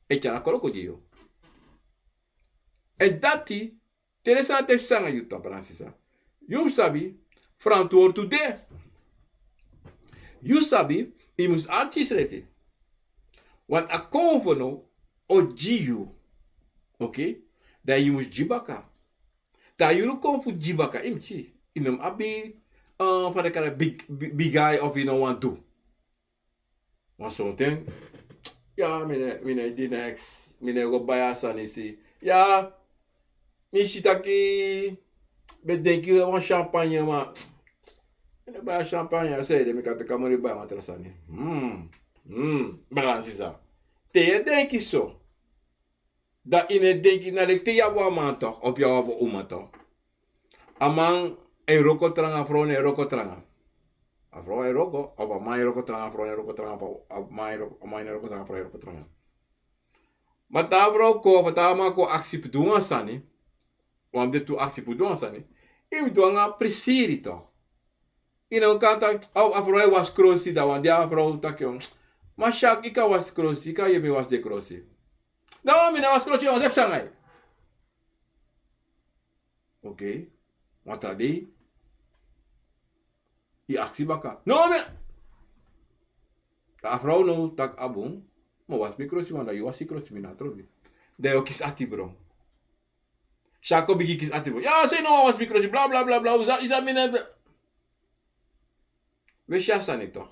e tyari a koloku gi yu. Èn dati, te den sani dati e psa nanga yu, brada sisa, yu mus sabi, ferantwoord yu de. Yu sabi, yu mus arki yusrefi. Want a konfo now o gi yu. Oké? Dan yu mus gi baka. Te a yuru kon fu gi baka, yu mus si. Yu no mus abi, eh, fa den e kari en, big, big, big eye of yu no wani du. Wan sonten. Ya, mi no, mi no e du neks. Mi no e go bai a sani si. Ya, mi si taki, mi e denki wan champagne, ma mi no e bai a champagne, a sani de, mi kan teki a moni bai wan tra sani. Hmm, hmm, brada sisa. Te yu e denki so, dan yu no e denki, na leki te yu abi wan man toch, of yu abi wan uma toch. A man e wroko tranga, a frow no e wroko tranga. A frow e wroko, of a man e wroko tranga, a frow no e wroko tranga, of a man e wroko, a man no e wroko tranga, a frow e wroko tranga. Ma te a frow kon, of te a man kon aksi fu du wan sani, wan fu den tu aksi fu du wan sani, yu mus du nanga prisiri toch. Yu no kan taki, a, a frow e wasi krosi, dan wan dei a frow taki, ma Syak, yu kan wasi krosi, yu kan yepi mi wasi den krosi. No, mi no e wasi krosi, yu no sabi san nanga yu. Oké. Wan tra dei, yu aksi baka. No, mi, a frow now taki a bun, mi o wasi mi krosi, want dan yu wasi krosi, mi no e trobi. Dan yu o kisi ati bron. Syak o bigin kisi ati bron. Ya, san yu no wani wasi mi krosi, bla, bla, bla, bla, yu sa, yu sa mi no e We si a sani toch.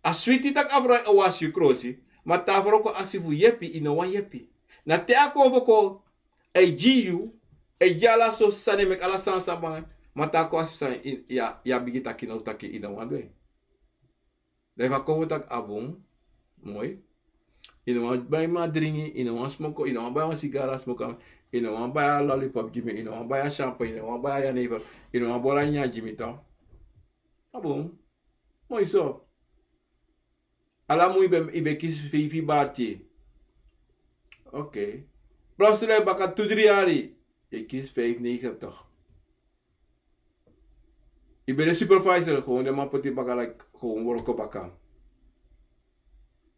A switi taki a frow e wasi yu krosi, ma te a frow kon aksi fu yepi, yu no wani yepi. Na te a kon fu kon, a e gi yu, a e gi ala sortu sani, meki ala sani san banga, ma te a kon aksi sani, yu, yu, yu bigin taki now taki yu no wani du en. Dan efu a kon fu taki a bun, moi. Yu no wani bai mi a dringi, yu no wani smoko, yu no wani bai wan sigara smoko, yu no wani bai a lollipop gi mi, yu no wani bai a champagne, yu no wani bai a jenever, yu no wani bori a nyanyan gi mi toch. A bun. Moi so. Ala mun yu ben, yu ben kisi feifi barti. Oké. Plus dan baka tu dri yari, yu e kisi vijfennegentig. Yu ben de supervisor, gewoon den man poti baka, like, gewoon wroko baka.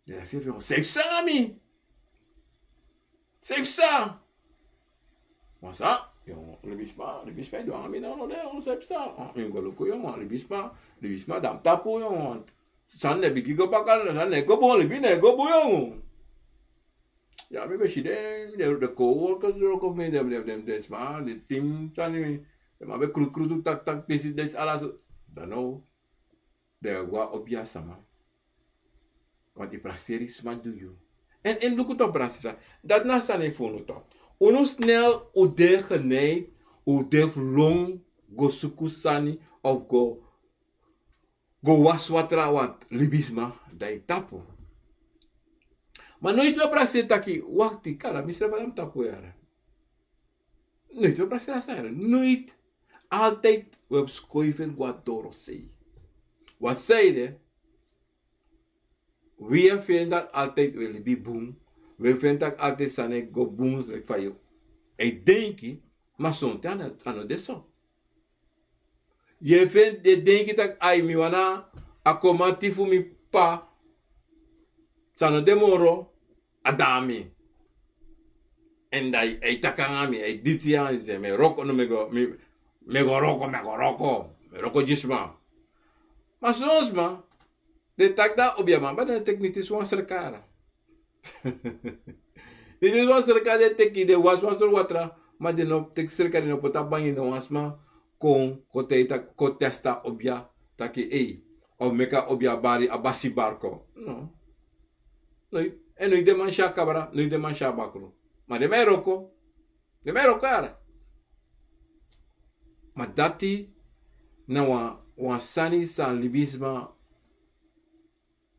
Ya, yu e firi fu, san e psa nanga mi? San e psa? Ma san, yo, libisma, libisma e du nanga mi now, no de, yo, san e psa? Ah, mi go luku, yo, ma libisma, libisma de na mi tapu, yo, ma. San no e bigin go baka, san no e go bun, libi no e go bun, yo. Ya, mi ben si den, den, den coworkers, den wroko fu mi, den, den, den, den sma, den team, sani, den man ben krutu, krutu, tak, tak, disi, disi, ala so. Dan now, den e go na obiasma. Want yu prakseri sma du yu. Èn, èn luku toch, brada sisa. Dati na sani fu unu toch. Unu snel, un de geneigd, un de fu lon, go suku sani, of go, go wasi watra, want libisma, dan yu tapu. Ma noiti wi e prakseri taki, wakti, kaba, misrefi a mi tapu yara. Noiti wi e prakseri a sani yara. Noiti. Altijd wi e skoifi en go na dorosei. Wat zei de? Wi e feni dat altijd wi e libi bun. Wi e feni dat altijd sani e go bun leki fa yu e denki. Ma sonten a no de so. Yu e feni den denki tak' ai mi wani a komati fu mi p'pa. San no de moro a dami. Èn dan a e taki nanga mi, a e disi yu a e se mi e wroko no mi e go mi e go wroko mi e go wroko. Mi e wroko gi sma. Ma son sma den taki dan a obiaman ma den no teki mi tisi wan sreka. Den tisi wan sreka den teki den wasi wan sori watra. Ma den no teki sreka den no poti a bangi no wan sma kon kon testa a obia taki ei a o meki a obia bari a basi barko. No. Èn no yu den man si a kabra no yu den man si a bakru. Ma den man e wroko. Den man e wroko yara. Ma dati na wan sani san libisma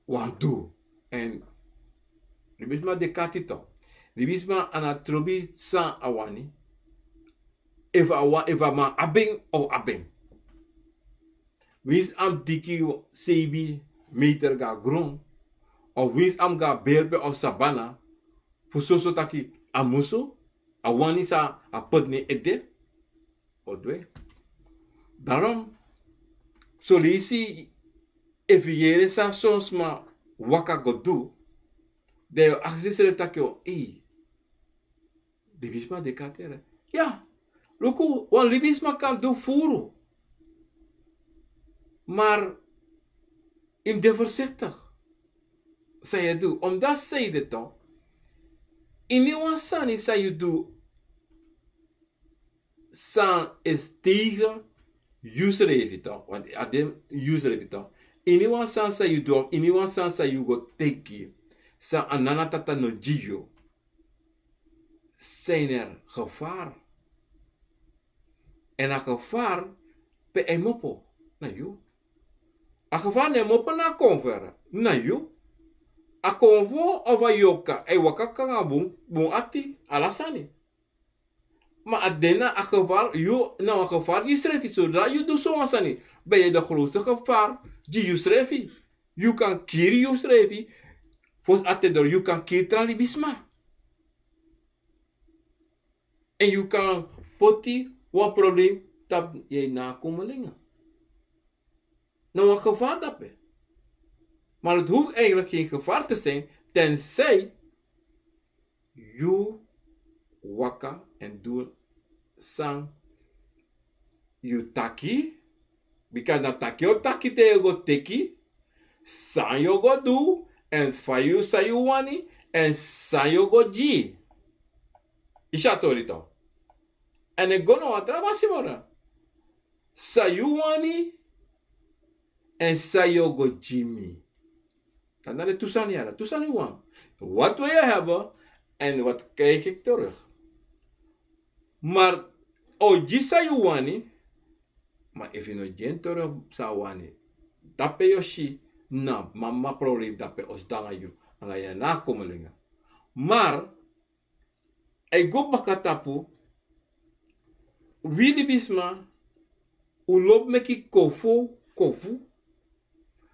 wan du. Èn libisma de kati to libisma a na trobi san a wani. Efu a man abi en a o abi en. Winsi a mus diki seibi meter go na gron of winsi a mus go na berpe of sabana fu soso taki a musu a wani san a poti na en ede. O du en. Darom soleisi efu yu yere san son sma waka go du dan yu o aksi yusrefi taki o ei. Libisma de kati yara. Ya. Luku wan libisma kan du furu. Mar yu mus de forsiktik san yu e du omdati san yu de to ini wan sani san yu du san e steigen yusrefi to want a de yusrefi to ini wan sani san yu du of ini wan sani san yu go teki san a nana tata no gi yu. Zijn er gevaar. Èn a gevaar pe a e mopo na yu. A gevaar no e mopo na a konfo na yu. A konfo of a yoka a e waka kon nanga bun bun ati ala sani. Ma a de na a gevaar yu na wan gevaar yusrefi sodra yu du sowan sani ben yu e de growste gevaar gi yusrefi. Yu kan kiri yusrefi. Fosi a te doro yu kan kiri tra libisma. Èn yu kan poti wan problem tapu yu e na a komelinga. Na wan gevaar dape. Maar het hoeft eigenlijk geen gevaar te zijn tenzij yu waka èn du san yu taki. Bika na taki yu o taki te yu o go teki san yu o go du èn fa yu san yu wani èn san yu o go gi. Yu si a tori to. Èn e go na wan tra basi moro san yu wani èn san yu o go gi mi. Dan na de tu sani yara tu sani wan wat we yu heben èn wat krijg ik terug. Maar o gi san yu wani. Ma efu yu no gi en terug san a wani dape yu o si na mama problem dape o sidon nanga yu nanga yu na a komelinga. Maar a e go baka tapu. Wi libisma un lobi meki kofu kofu.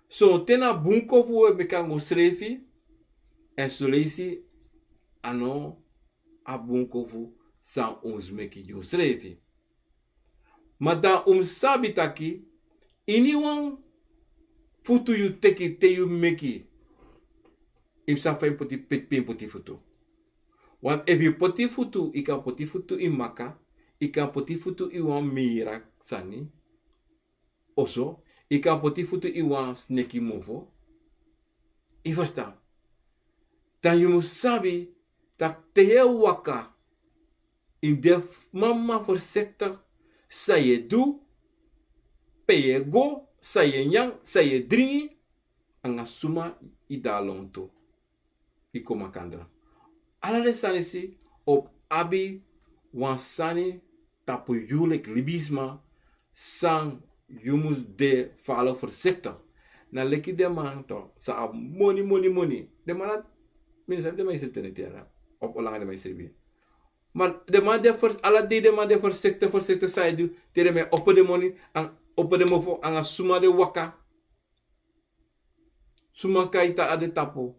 Sonten na bun kofu un e meki nanga unsrefi. Èn soleisi a no a bun kofu san un mus meki gi unsrefi. Ma dan un mus sabi taki iniwan futu yu teki te yu meki yu mus sabi fa yu mus poti peti pe yu mus poti futu. Want efu yu poti futu yu kan poti futu ini maka yu kan poti futu ini wan mira sani. Oso yu kan poti futu ini wan sneki mofo. Yu ferstan? Dan yu mus sabi tak' te yu e waka yu mus de mama forsektik san yu e du, pe yu e go, san yu e nyan, san yu e dringi, nanga suma yu de na lontu. Yu kon makandra. Ala den sani disi o abi wan sani tapu yu leki libisma san yu mus de falo forsektik. Na leki den man san abi moni moni moni den man na mi no sabi den man e sribi ten na tera. Of olanga den man e sribi. Ma den man de, ala dei den man de fersekte fersekte san e du. Te den man e opo den moni, opo den mofo anga suma den waka. Suma kai ta a den tapu.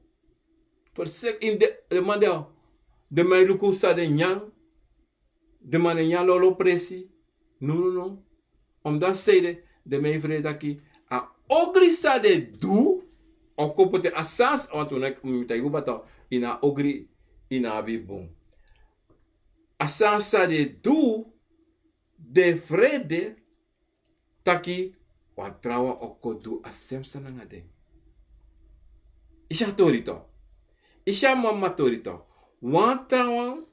Fersekte ini den man de. Den man e luku san den nyan. Den man e nyan lolo presi. No no no. Omdati seide den man e frede taki a ogri san den du, of kon poti a sani san, wantu mi taigi un bata, ini a ogri, ini a abi bun. A sani san den du, den frede taki wan trawan o kon du a sem sani nanga den. Yu si a tori to. Yu si a mama tori to. Wan trawan,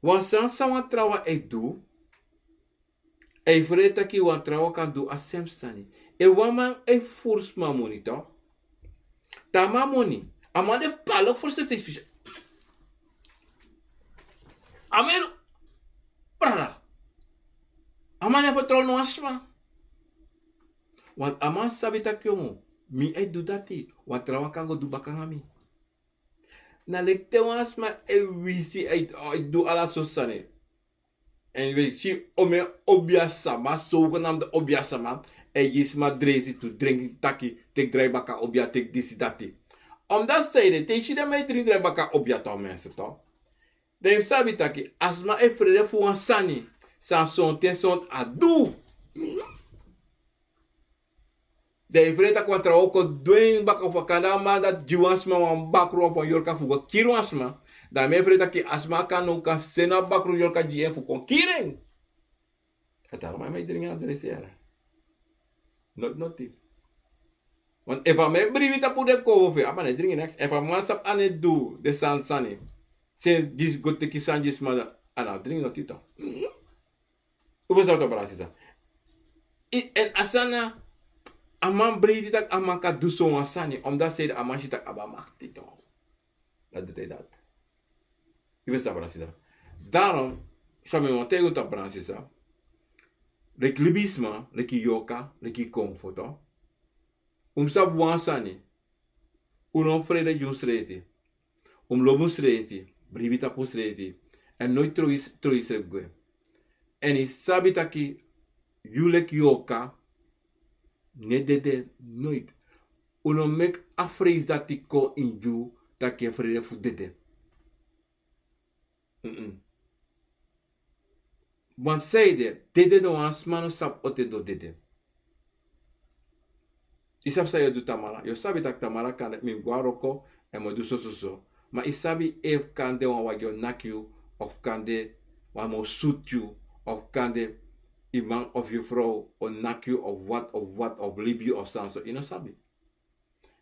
wan sani san wan trawan e du, a e frede taki wan trawan kan du a sem sani. Efu wan man e furu sma moni to, te a man moni, a man de fu palo fu seti fisi. A man e du, brada. A man e fertrow no wan sma. Want a man sabi taki, omo, mi e du dati, wan trawan kan go du baka nanga mi. Na leki te wan sma e wisi, e du ala sortu sani. Èn wi e si omeni obiasama, zogenaamde obiasama, e gi sma dreisi tu dringi taki, teki drai baka obia, teki disi dati. Omdati seide te yu si den man e dringi drai baka obia to, mensen to, dan yu sabi taki a sma e frede fu wan sani san sonten sonten a du. Dan yu e frede taki wan trawan o kon du en baka, fu a kande a man dati gi wan sma wan bakru of wan yorka fu go kiri wan sma. Dan mi e frede taki a sma kan now kan seni a bakru, yorka gi en fu kon kiri en. A dati a man e dringi a dreisi yara. Noti noti. Want efu a man e bribi tapu den kowo fu en, a man e dringi neks. Efu a man sabi a no e du den sani sani, sen disi go teki sani gi sma, a no e dringi noti to. Un ferstan, brada sisa. Èn a sani na, a man breiti taki a man kan du sowan sani, omdati seide a man si taki a abi a makti to. Dati de dati. Yu ferstan, brada sisa. Daarom san mi wani taigi un, brada sisa, leki libisma, leki yorka, leki konfo to, un mus sabi wan sani. Un no mus frede gi unsrefi. Un mus lobi unsrefi, bribi tapu unsrefi. Èn noiti trow yu, trow yusrefi gwe. Èn yu sabi taki yu leki yorka no e dede noiti. Un no meki a freisi dati kon ini yu, taki yu e frede fu dede. Mm-mm. Want sanede, dede no, wan sma no sabi on ten den o dede. Yu sabi san yu o du tamara? Yu o sabi taki tamara kande mi mus go na wroko èn mi o du sososo. Ma yu sabi efu kande wan wagi o naki yu, of kande wan man o sutu yu, of kande yu man of yu frow o naki yu, of wat, of wat, of libi yu, of san so, yu no sabi.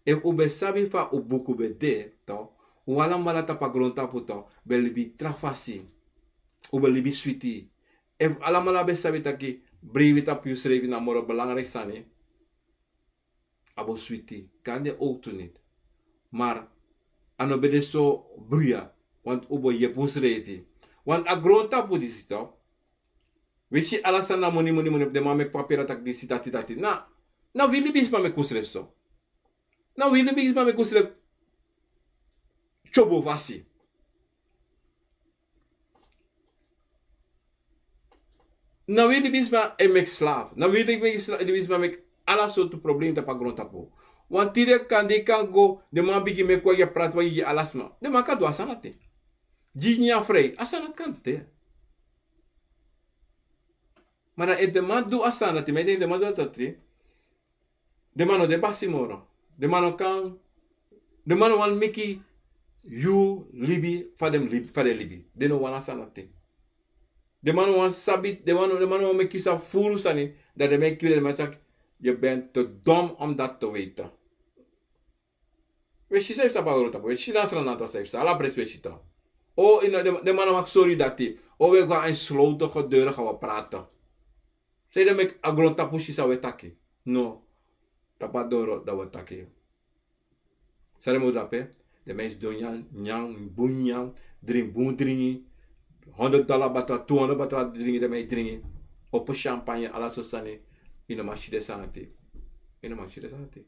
Efu un ben sabi fa un buku ben de, to, un alamala tapu a grontapu, to, ben libi tra fasi. Un ben libi switi. Efu alamala ben sabi taki bribi tapu yusrefi na moro belangrijk sani, a bo switi. Kande owtu niti. Maar a no ben de so bruya, want un bo yepi unsrefi. Want a grontapu disi, to, wi si ala sani na moni, moni, moni. Den man meki papira taki disi, dati, dati. Na, na wi libisma meki unsrefi so. Na wi libisma meki unsrefi tyobo fasi. Na wi libisma e meki slaaf. Na wi libisma meki ala sortu problema tapu a grontapu. Want tide kande yu kan go, den man bigin meki wagi, e prati wagi gi ala sma. Den man kan du a sani dati. Gi nyan frei, a sani dati kan de. Ma dan efu den man du a sani dati, mi e denki den man du a sani dati, den man no de basi moro. Den man no kan, den man no wani meki yu libi fa den libi, fa den libi. Den no wani a sani dati. Den man no wani sabi, den man no, den man no wani meki yu sabi furu sani, dan den man e kiri, den man taki, je bent te dom om dat te weten. Wi e si san e psa na grontapu, wi e si na Sranan san e psa, ala presi wi e si. O, yu no, den, den man no wani sori dati. O, wi e go na ensloten gedeuren gaan wi prati. San den meki a grontapu si san wi e taki? No. Tapu a doro dan wi e taki. San den man e du dape? Den man e sidon nyan, nyan bun nyan, dringi bun dringi, honderd dollar batra, tu honderd batra dringi, den man e dringi. Opo champagne, ala sortu sani. Yu no man si den sani dati. Yu no man si den sani dati.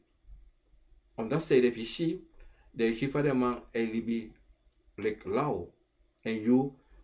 Omdati sanede, efu yu si, dan yu si fa den man e libi leki law. Èn yu,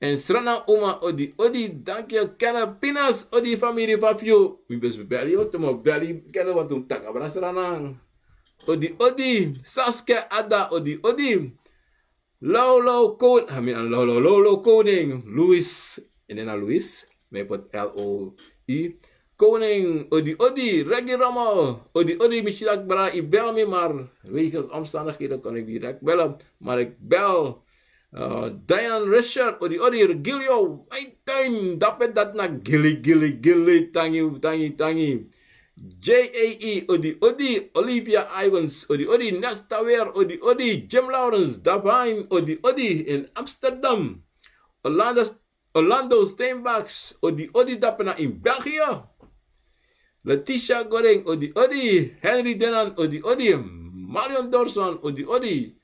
En Sranan Uma, odi odi, danki yu. Kenneth Pinas, odi famiri, fa fu yu? Mi ben si beli yu, te mi o beli Kenneth, want un taki abra Sranan. Odi odi, Saske Ada, odi odi. Lolo Koning, I mean, Lolo, Lolo Koning, Louis, en na Louis, mi e poti L O I. Koning, odi odi, Reggie Rommel, odi odi, mi si dati brada, yu bel mi, maar wegens omstandigheden kon ik niet direct bellen, maar ik bel. Uh, Diane Richard, odi odi, Regilio, White Time, dape dati na gili, gili, gili, tangi, tangi, tangi. J A E, odi odi, Olivia Ivans, odi odi, Nesta Weer, odi odi, Jim Lawrence, Davine, odi odi, in Amsterdam. Orlando, Orlando Steinbachs, odi odi, dape na in België. Letitia Goring, odi odi, Henry Denan, odi odi, Marion Dorson, odi odi,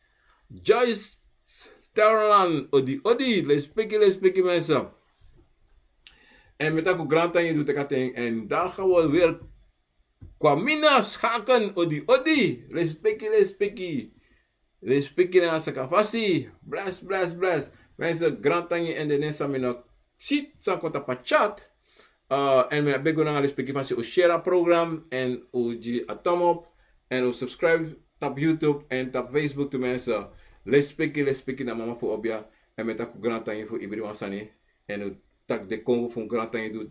Joyce Terland, odi odi, lespeki, lespeki mensen. En mi e taki un grantangi, yu du teki a ten, en dan gaan we weer Kwamina Schaken, odi odi, lespeki, lespeki, lespeki nanga sakafasi, bless, bless, bless. Mensen, grantangi, en den nen san mi no si san kon tapu a chat. Uh, en mi e begi un nanga lespeki fasi un share a program, en un gi a thumb up, en un subscribe tapu YouTube en tapu Facebook tu, mensen. Lespeki, lespeki na mama fu obia, en mi e taki un grantangi fu ibri wan sani. En un taki den konfo fu un grantangi du,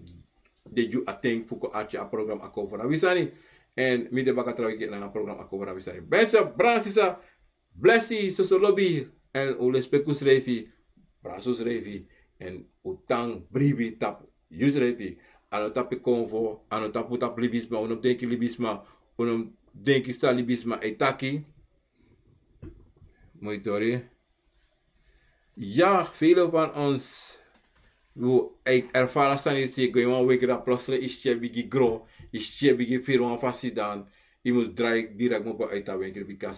den gi un a ten fu kon arki a program Akomfo na wi sani. En mi de baka trawan enke nanga program Akomfo na wi sani. Mensen, brada sisa, blesi, soso lobi, en un lespeki unsrefi, brada, unsrefi, en un tan bribi tapu yusrefi. A no tapu konfo, a no tapu, tapu libisma, un no mus denki libisma, un no mus denki san libisma e taki. Moi tori. Ja, velen van ons, wi ervara sani disi, go ini wan wenkri, dan plotseling yu skin e bigin gro, yu skin e bigin firi wan fasi, dan yu mus drai direct kmopo uit a wenkri, bika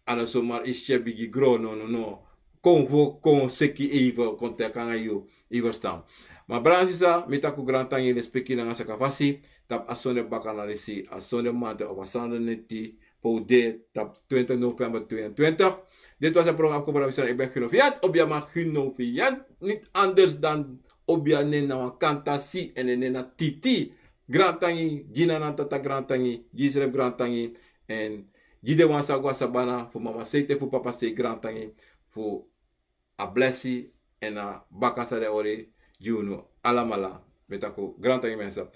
a no zomaar yu skin e bigin gro, no, no, no. Konfo kon seki even, kon teki nanga yu, yu verstan. Ma brada, sisa, mi e taki un grantangi, lespeki nanga sakafasi tapu a sonde bakana disi, a sonde mamanten of a sonde neti, fu un de tapu twintig november tweeëntwintig. Dit was het programma Akomfo na wi sani. Ik ben Gino Viant, obia, maar Gino Viant, niet anders dan obia, nen na wan kantasi, en nen na Titi. Grantangi, gi Nana Tata grantangi, gi yusrefi grantangi, en gi den wan san go a sabana, fu mama sei te fu papa sei, grantangi fu a blesi en a baka san den hori gi unu alamala. Mi e taki un grantangi, mensen.